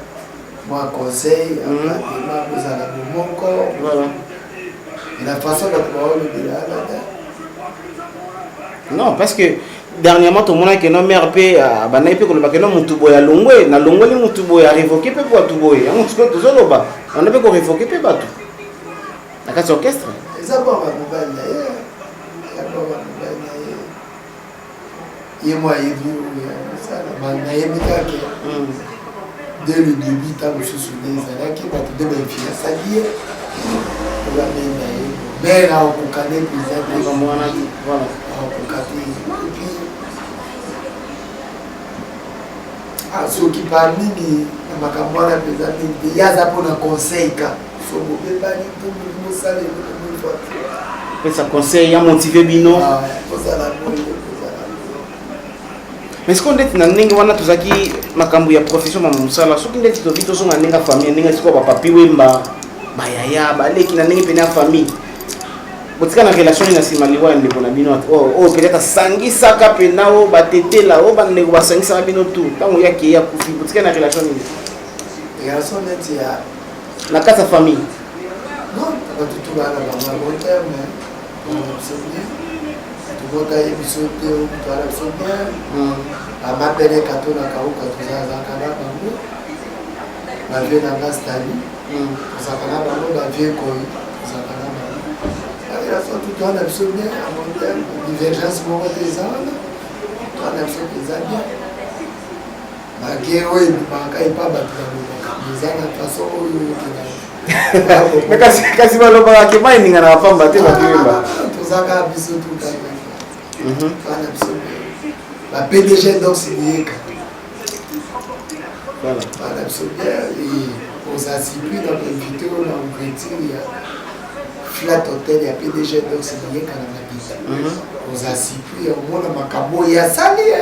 mwa conseil, encadrement, kozala bomoko. Voilà. Et la façon bato baolobela wana te. Non, parce que dernièrement tomonaki no mare mpe abandaki mpe koloba keno motu boye alongwe, nalongoli motu boye, arévoquer mpe bato boye. Yango sikoyo tozoloba, banda mpe korévoquer mpe bato na kati ya orchestre. Eza bonga mobali na ye, eza bonga mobali na ye, ye mo ayebi oyo asala. Nayebi kaka dès le début, ntango mosusu nde ezalaki bato nde bainfluençaki ye po bamenda ye. Mare akokoka nde mpenza te. Makambo wana te, voilà. Akokoka te. Et puis azokipa mingi na makambo wana mpenza mingi te. Ye aza mpona conseil ka so bobebani to mosala eloko mofa. Pesa conseil ya motive bino. Kozala boye, kozala boye. Mais sikoyo ndeti na ndenge wana tozalaki makambo ya profession ma mosala, soki ndeti tobi tozonga ndenge ya famille, ndenge sikoyo bapapi Wemba, bayaya, baleki, na ndenge pene ya famille, botika na relation nini na nsima liwa ya ndeko na bino oyo peut-être asangisaka mpena oyo batetela, oyo bandeko basangisaka bino tu? Ntango yaki ye akufi, botika na relation nini? Relation neti ya na kati ya famille. Non, bato tu baa na bango ya bon terme, bana biso bien, tobota ye biso te, toala biso bien. Bamapele kato na kauka, tozalaka na bango, bavieux na nga Stali, tozalaka na bango, bavieux Koi, tozalaka na bango. Barelation tu toa na biso bien à bon terme, divergence moko te eza wana. Toa na biso mpenza bien, malgré oyo ebimaka epa bato balobaka, eza na façon oyo okendaka. Mais kasi balobaka ke mai eninganaka pamba te, bato Wemba. Toza kaka biso tu kaka, toa na biso bien, ba PDG Dox Liyeka. Voilà. Toa na biso bien. Et oza surpris na koinvite oyo na ouverture ya Flat Hotel ya PDG Dox Liyeka na Mabita. Oza surpris ya omona makambo oyo asali ye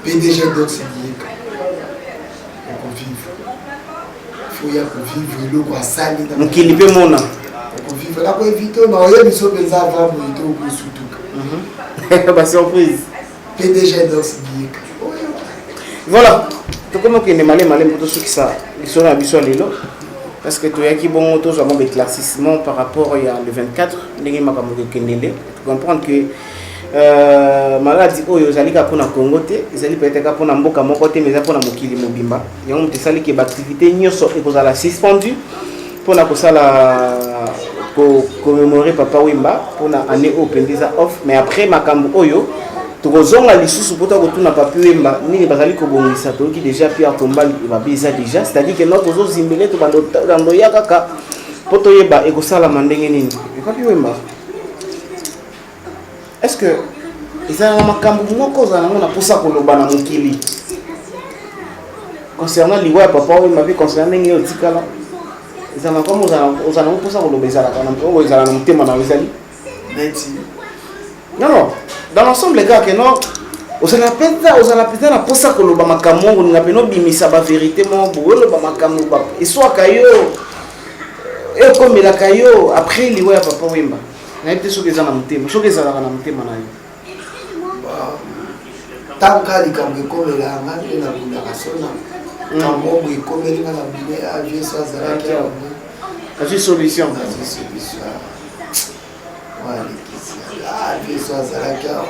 PDG Dox Liyeka. Okovivre, fo ya kovivre eloko asali na mokili mpe mona. Okovivre, nakoinvite na oyebi so mpenza avant boye te, okosutuka. Basurprise. PDG Dox Liyeka oyo. Voilà, tokomi okende malemi malemi mpo tosukisa lisolo na biso ya lelo, parce que toyaki bongo tozwa mwa baéclaircissement par rapport ya le 24, ndenge makambo ekokendele. Comprendre que maladi oyo ezali kaka mpona Congo te, ezali peut-être kaka mpona mboka moko te, mais eza mpona mokili mobimba. Yango moto esali ke baactivité nyonso ekozala suspendu mpona kosala commémorer Papa Wemba mpona année oyo mpenza eza off. Mais après makambo oyo, tokozonga lisusu mpo kotuna Papi Wemba nini bazali kobongisa. Toyoki déjà pierre tombale babi eza déjà, c'est-à-dire que no tozozimbele, tobando ya kaka mpo toyeba ekosalama ndenge nini. Papi Wemba, est ce que ezalaka makambo moko ozala nango na mposa koloba na mokili concernant liwa ya Papa Wemba mpe concernant ndenge oyo otikala? Ezalaka comme ozala nango mposa koloba, ezalaka oyo ezala na motema na yo, ezali neti Non, dans l'ensemble kaka ke non, ozala mpenza na mposa koloba makambo moko, olinga mpena obimisa bavérité moko boye, oloba makambo eswaka yo, ekomelaka yo après liwa ya Papa Wemba. Nayebi te soki eza na motema, soki ezalaka na motema na yo. Ntango kaka likambo ekomela nga nde nabundaka so na kambo boye ekomeli nga na bune avie so azalaki awa. Azwi solution. Azwi solution, alekisi avie so azalaki awa.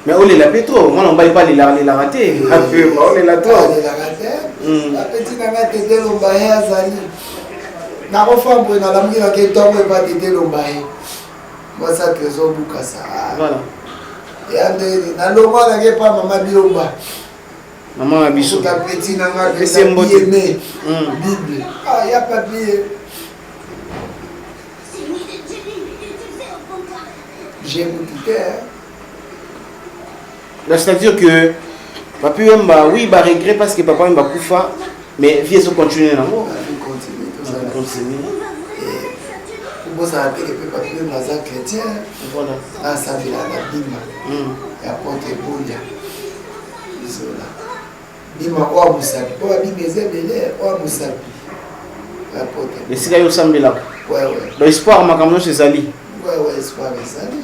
Mais olela mpe trop, mwana mobali mpe alelaka, alelaka te, olela trop. Alelaka te. Bapeti na nga Tete Lomba, ye azali nakofa boye, nalamuki nake ntongo epa Tete Lomba, ye mwasi ya Trésor Bukasa. Voilà. Ya nde nalongwa nake epa mama Bilomba. Mama na biso. Kuta petit na nga. Pesi ye mbote. Aimé Bible, ah ya papier, j'ai mutu te. Donc, c'est-à-dire que Papi Wemba, oui, bah regret parce que Papa Wemba kufa, mais vie ezo continuer nango. Continue, tozala. Continue. Kobosana teke mpe Papi Wemba aza chrétien. Voilà. Asambela na bima ya porte ebolia izola, bima oyo mosapi, oyo bima eza ebele, oyo mosapi ya porte. Esika yo osambelaka. Ouais. Donc espoir, makambo nyonso ezali. Ouais, espoir ezali.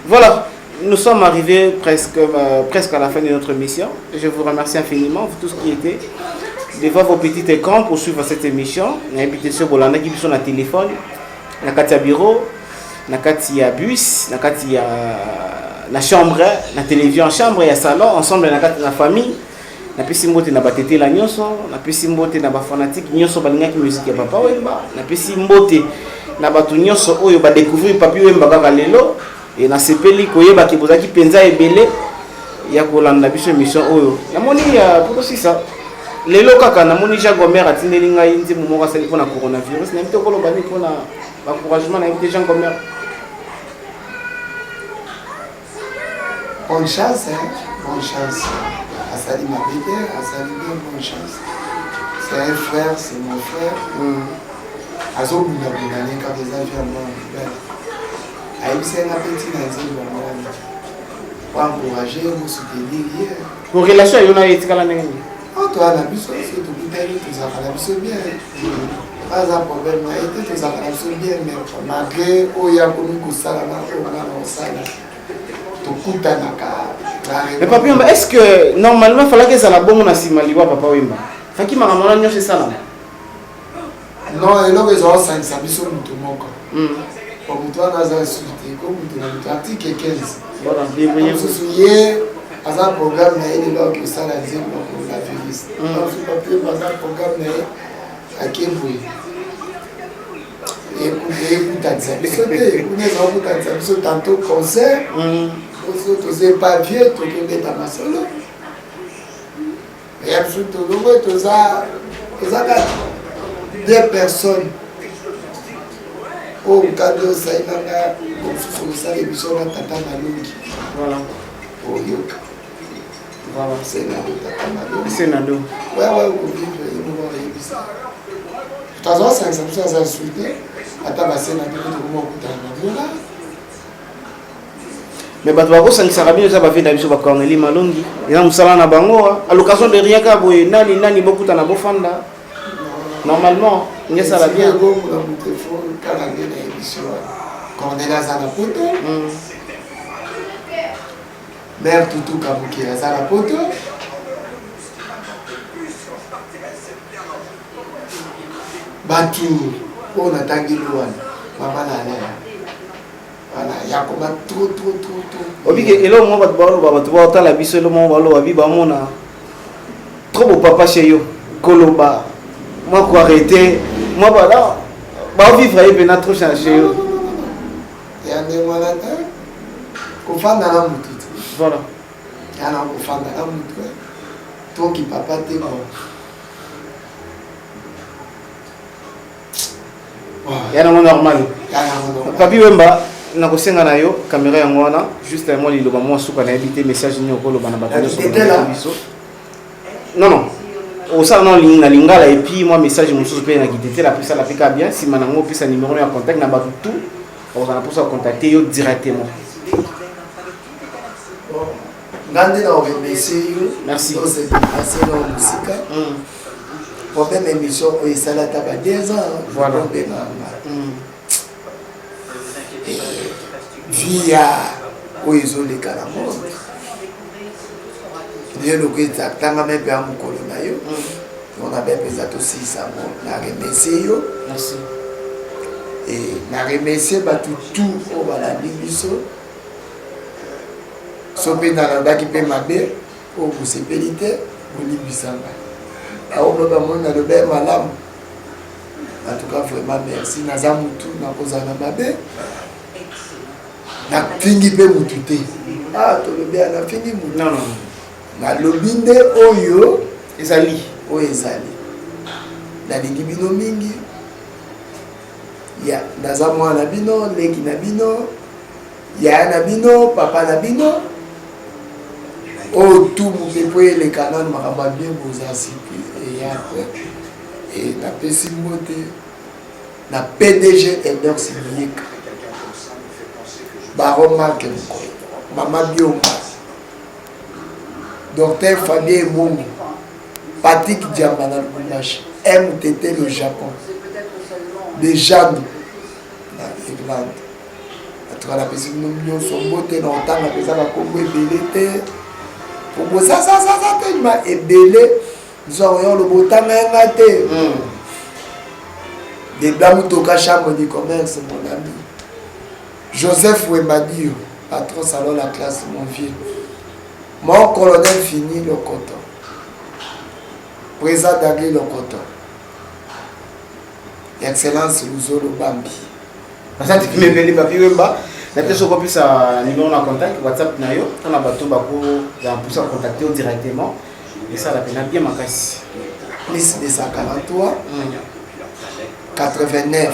Voilà. Nous sommes arrivés presque, euh, presque à la fin de notre émission. Je vous remercie infiniment, vous tous qui étiez devant vos petits écrans pour suivre cette émission. Invité sur Bolanda qui sont na téléphone, na kati ya bureau, na kati ya bus, na kati ya na chambre, na télévision en chambre ya salon, ensemble na kati na famille. Napesi mbote na batetela nyonso, napesi mbote na bafanatike nyonso balingaki musique ya Papa Wemba, napesi mbote na bato nyonso oyo badécouvrir Papi Wemba kaka lelo. E nasepeli koyeba ke bozalaki mpenza ebele ya kolanda biso émission oyo. Namoni ya potosisa lelo kaka namoni Jean Gomer atindeli ngai nzembo moko asali mpona coronavirus. Nayebi te okoloba nini mpona baencouragement. Nayebi te, Jean Gomer. Bonne chance, hein? Bonne chance. Asali mabe te, asali bien, bonne chance. C'est un frère, c'est mon frère. Azobundabunda ne kaka eza vie ya mwana mobali. Ayebisaki nga mpe ntina nzembo yango wana. Po encourager, bosoutenir ye. Po relation ya yo na ye etikala ndenge nini? Oyo toya na biso, soki tokutani tozalaka na biso bien. Aza problème na ye te, tozalaka na biso bien, mais malgré oyo akomi kosala na oyo nga na kosala, tokutanaka. Mais Papi Wemba, est ce que normalement falaki ezala bongo na nsima liwa Papa Wemba? Faki makambo wana nyonso esalama? Non, eloko ezala osangisa biso motu moko. Po motu wana aza lisusu te, ko motu na motu article 15 mosusu ye aza programme na ye lelo akosala nzembo ya coronavirus. Mosusu Papi Wemba aza programme na ye ake boye, ekutanisa biso te. Kuna eza kokutanisa biso tantôt concert, oso toza epavie, tokobeta masolo ya biso, tolongo toza kaka deux personnes oyo mokanda osali nanga mosusu kosala émission na tata Malongi. Oyoka senado, tata Malongi. Senado. Wewe okovivre ye moko oyebisa tazosangisa biso aza lisusu te, ata basenado mpe tokoma kokutana na ngola. Mais bato bakosangisaka bino eza bavie na biso bacorneli Malongi, eza mosala na bango à l'occasion de rien kaka boye, nani nani bokutana bofanda normalement ngesala bien. Bongo na moto efo kaka nde na émission wana Corneli aza na poto, mare Tutu Kabuki aza na poto. Bato oyo natangeli wana, mama na alaya voilà, yakoma trop trop trop trop. Obike eloko moko bato baloba, bato baotala biso, eloko moko baloba bi bamona trop bopapa chez yo koloba mwa koarrete mwa bala baovivre ye mpena trop chez yo. Ya ndenge wana te, kofanda na motu te. Voilà. Ya na kofanda na motu toki papa te, bon. Ya nango normal. Papi Wemba, nakosenga na yo caméra yango wana, juste mwa liloba mwa suka. Nayebi te message nini okoloba na bato nyonso biso. Non, non, osala na na lingala et puis mwa message mosusu mpe na kitetela mpe esala mpe ka bien. Nsima nango opesa numéro ya contact na bato tout bakozala na mposa contacter yo directement. Nga nde na remercier yo. Merci. Osedéplace na mosika. Problème, émission oyo esala ata ba 2 ans. Obenganga vie ya oyo ezoleka na monde lelo, tangama mpe ya mokolo na yo mpona be mpenza tosilisa yango. Na remercier yo e na remercier bato tout oyo balandi biso. So mpe nalandaki mpe mabe oyo bosepeli te, bolimbisanga. Aoyo mpe bamoni naloba ye malamu. En tout cas, vraiment merci. Naza mutu nakozala na mabe, nafingi mpe mutu te. Ah, tolobi ya nafingi mutu? Non, non. Nalobi nde oyo ezali. Oyo ezali. Nalingi bino mingi. Ya naza mwana na bino, leki na bino, yaya na bino, papa na bino. Oyo tu mopepo eleka nano makambo ya bien, boza surprise eya après. E napesi mbote na PDG Elder Simieka, Baron Mark Mokolo, Mama Biomba, Docteur Fabien Ebongo, Patrick Diamba na Lubumbashi, MTT le Japon, de Jando na Irlande. En tout Tuka napesi bino nyonso mbote na otanga mpenza bakombo ebele te po bozazazaza te ma ebele nzwa oya oloba otanga ya nga te. Debla Mutoka, chambre du commerce, mon ami Joseph Wembadio, patron salon la classe, mon vieux, mon colonel Fini Lokoto, président Dagli Lokoto, Excellence Luzolo Bambi. Asante mebeli Papi Wemba. Na te soko pesa numéro na contact WhatsApp na yo mpona bato bakozala mposa contacter yo directement, esala mpena bien makasi. Plus 243 89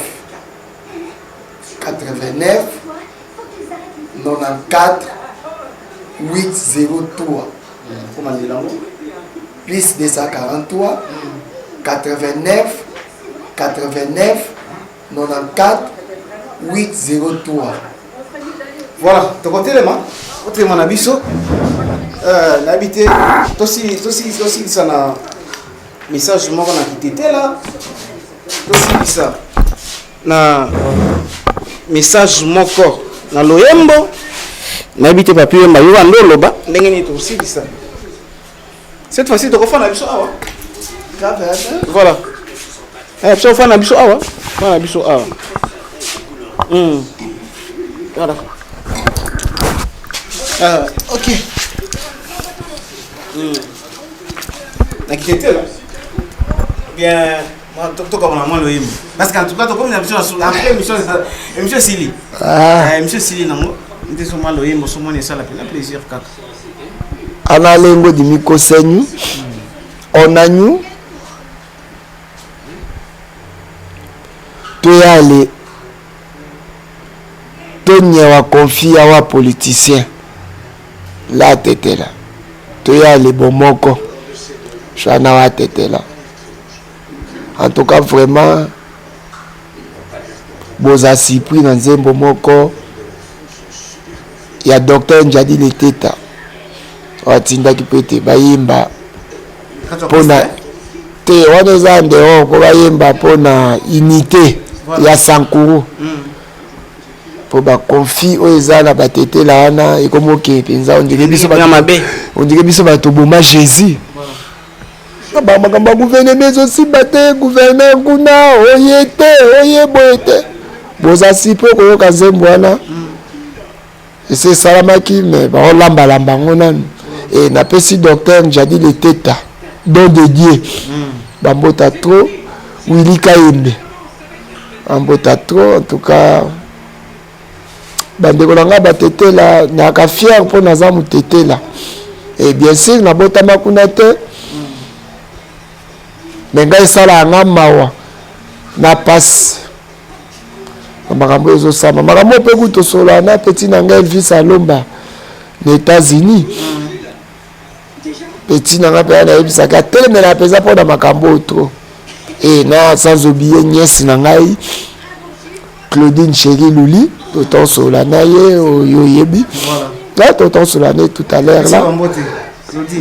89 94 803. Komandela yango. Plus 243 89 89 94 803. Voilà, tokotelema otelema na biso. Nayebi te, tosilisa na message moko na kitetela, tosilisa na message moko na loyembo. Nayebi te, Papi Wemba, yo bando oloba ndenge nini tosilisa. Cette fois-ci tokofanda biso awa. Voilà. Biso ofanda biso awa, fanda biso awa. Voilà. Ah, ok. Na kitetela bien, tokamona mwa loyembo, parce que en tout cas tokomi na biso na après émission, émission esili. Émission esili nango nte so mwa loyembo so moni esala mpena plaisir kaka. Analengo dimikosenyu onanyu toyale tonyewa konfia wa politicien la tetela toyale bomoko shana wa tetela. En tout cas, vraiment boza surpris na nzembo moko ya docteur Njadi Leteta oyo atindaki mpe ete bayemba mpona te wana eza en dehors, mpo bayemba mpona unité ya Sankuru, mpo baconflit oyo eza na batetela wana ekomoke mpenza, ondire biso Ya mabe. Ondire biso bato boma Jésus. Makambo ya gouvernement ezosimba te, gouverneur kuna oye te, oye boye te. Boza si mpo koyoka nzembo wana ese esalamaki, me baolambalamba yango nanu. E napesi docteur Njadi Leteta, don de Dieu, bambota trop. Willy Kayembe, bambota trop. En tout cas, bandeko na ngai batetela, nayaka fier mpo naza motetela. Et bien sûr nabotama kuna te, me ngai esalaka nga mawa na pasi na makambo oyo ezosama, makambo oyo mpe kutu tosolola na petit na ngai Elvis Alomba na États-Unis. Petit na ngai mpe nayebisaka atelemela mpenza mpo na makambo oyo trop. E na sans oublier nièce na ngai Claudine Chéri Luli, totonsola na ye oyo oyebi. Là totonsola na ye tout à l'heure là.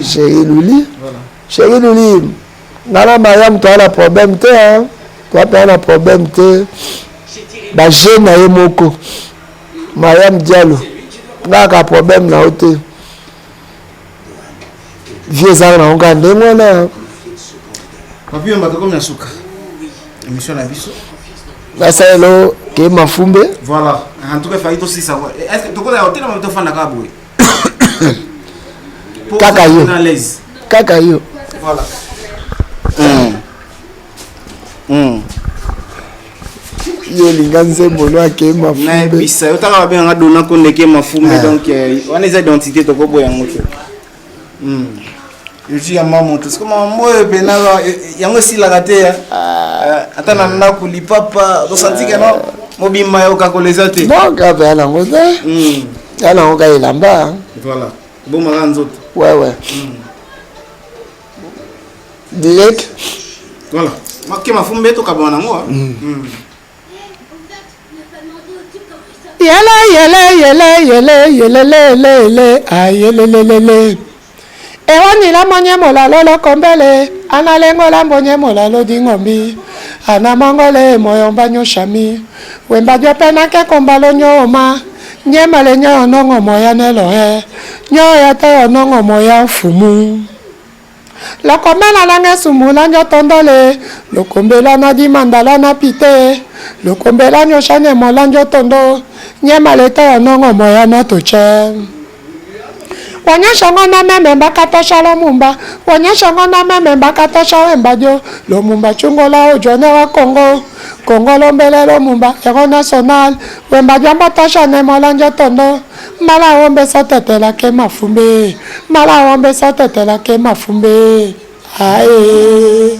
Chéri Luli, Chéri Luli, nga na Mariam toza na problème te, hein. Toza mpenza na problème te. Bajeune na ye moko Mariam Diallo, ngaka problème na yo te. Vie ezaka nango kaka ndenge wana. Papi Wemba, tokomi na suka émission na biso. Nasalelo ke mafumbe. Voilà, en tout cas fallait tosisa. Est ce que tokola otelema, tofanda kaka boye? Kaka yo. À l'aise. Kaka yo. Voilà. Yo olinga nzembo no ake mafumbe. Nayebisa yo, taka babenganga Dona Kondeke Mafumbe. Donc wana eza identité, tokoboya yango te. Yoji ya ma moto siko mambo oyo mpena yango esilaka te ya. Ata na ndako lipapa tosanti ke no mobimba ya okakola eza te. Non, grave ya nango te. Ya nango ka elamba. Voilà, bomaka nzoto. Ouais, direct. Voilà, make mafumbe tokabwana nango. Yele yele yele yele yele le le le ayelelelele ewanila monye molalo lokombele analengola mbonye molalo dingombi ana mongole moyomba nyoshami wemba jopena ke kombalo nyoma. Nyemale nyo nongo moya nelohe nyo ya te nongo moya mfumu. Lokomela na nge sumula njo tondole lokombela na dimandala na pite lokombela nyo shane mola njo tondo nyemale te nongo moya na toche. Wanyesha ngona meme mbakatosha lomumba wanyesha ngona meme mbakatosha wembadio lomumba chungola ojone wa Congo Congo lombele lomumba ero national wembadio mbatosha ne mola njo tondo mala wombe sotetela ke mafumbe mala wombe sotetela ke mafumbe ae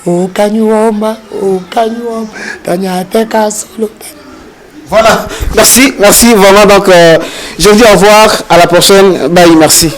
okanyuoma okanyuoma tanyateka solo. Voilà, merci, merci vraiment. Donc, je vous dis au revoir, à la prochaine. Bye, merci.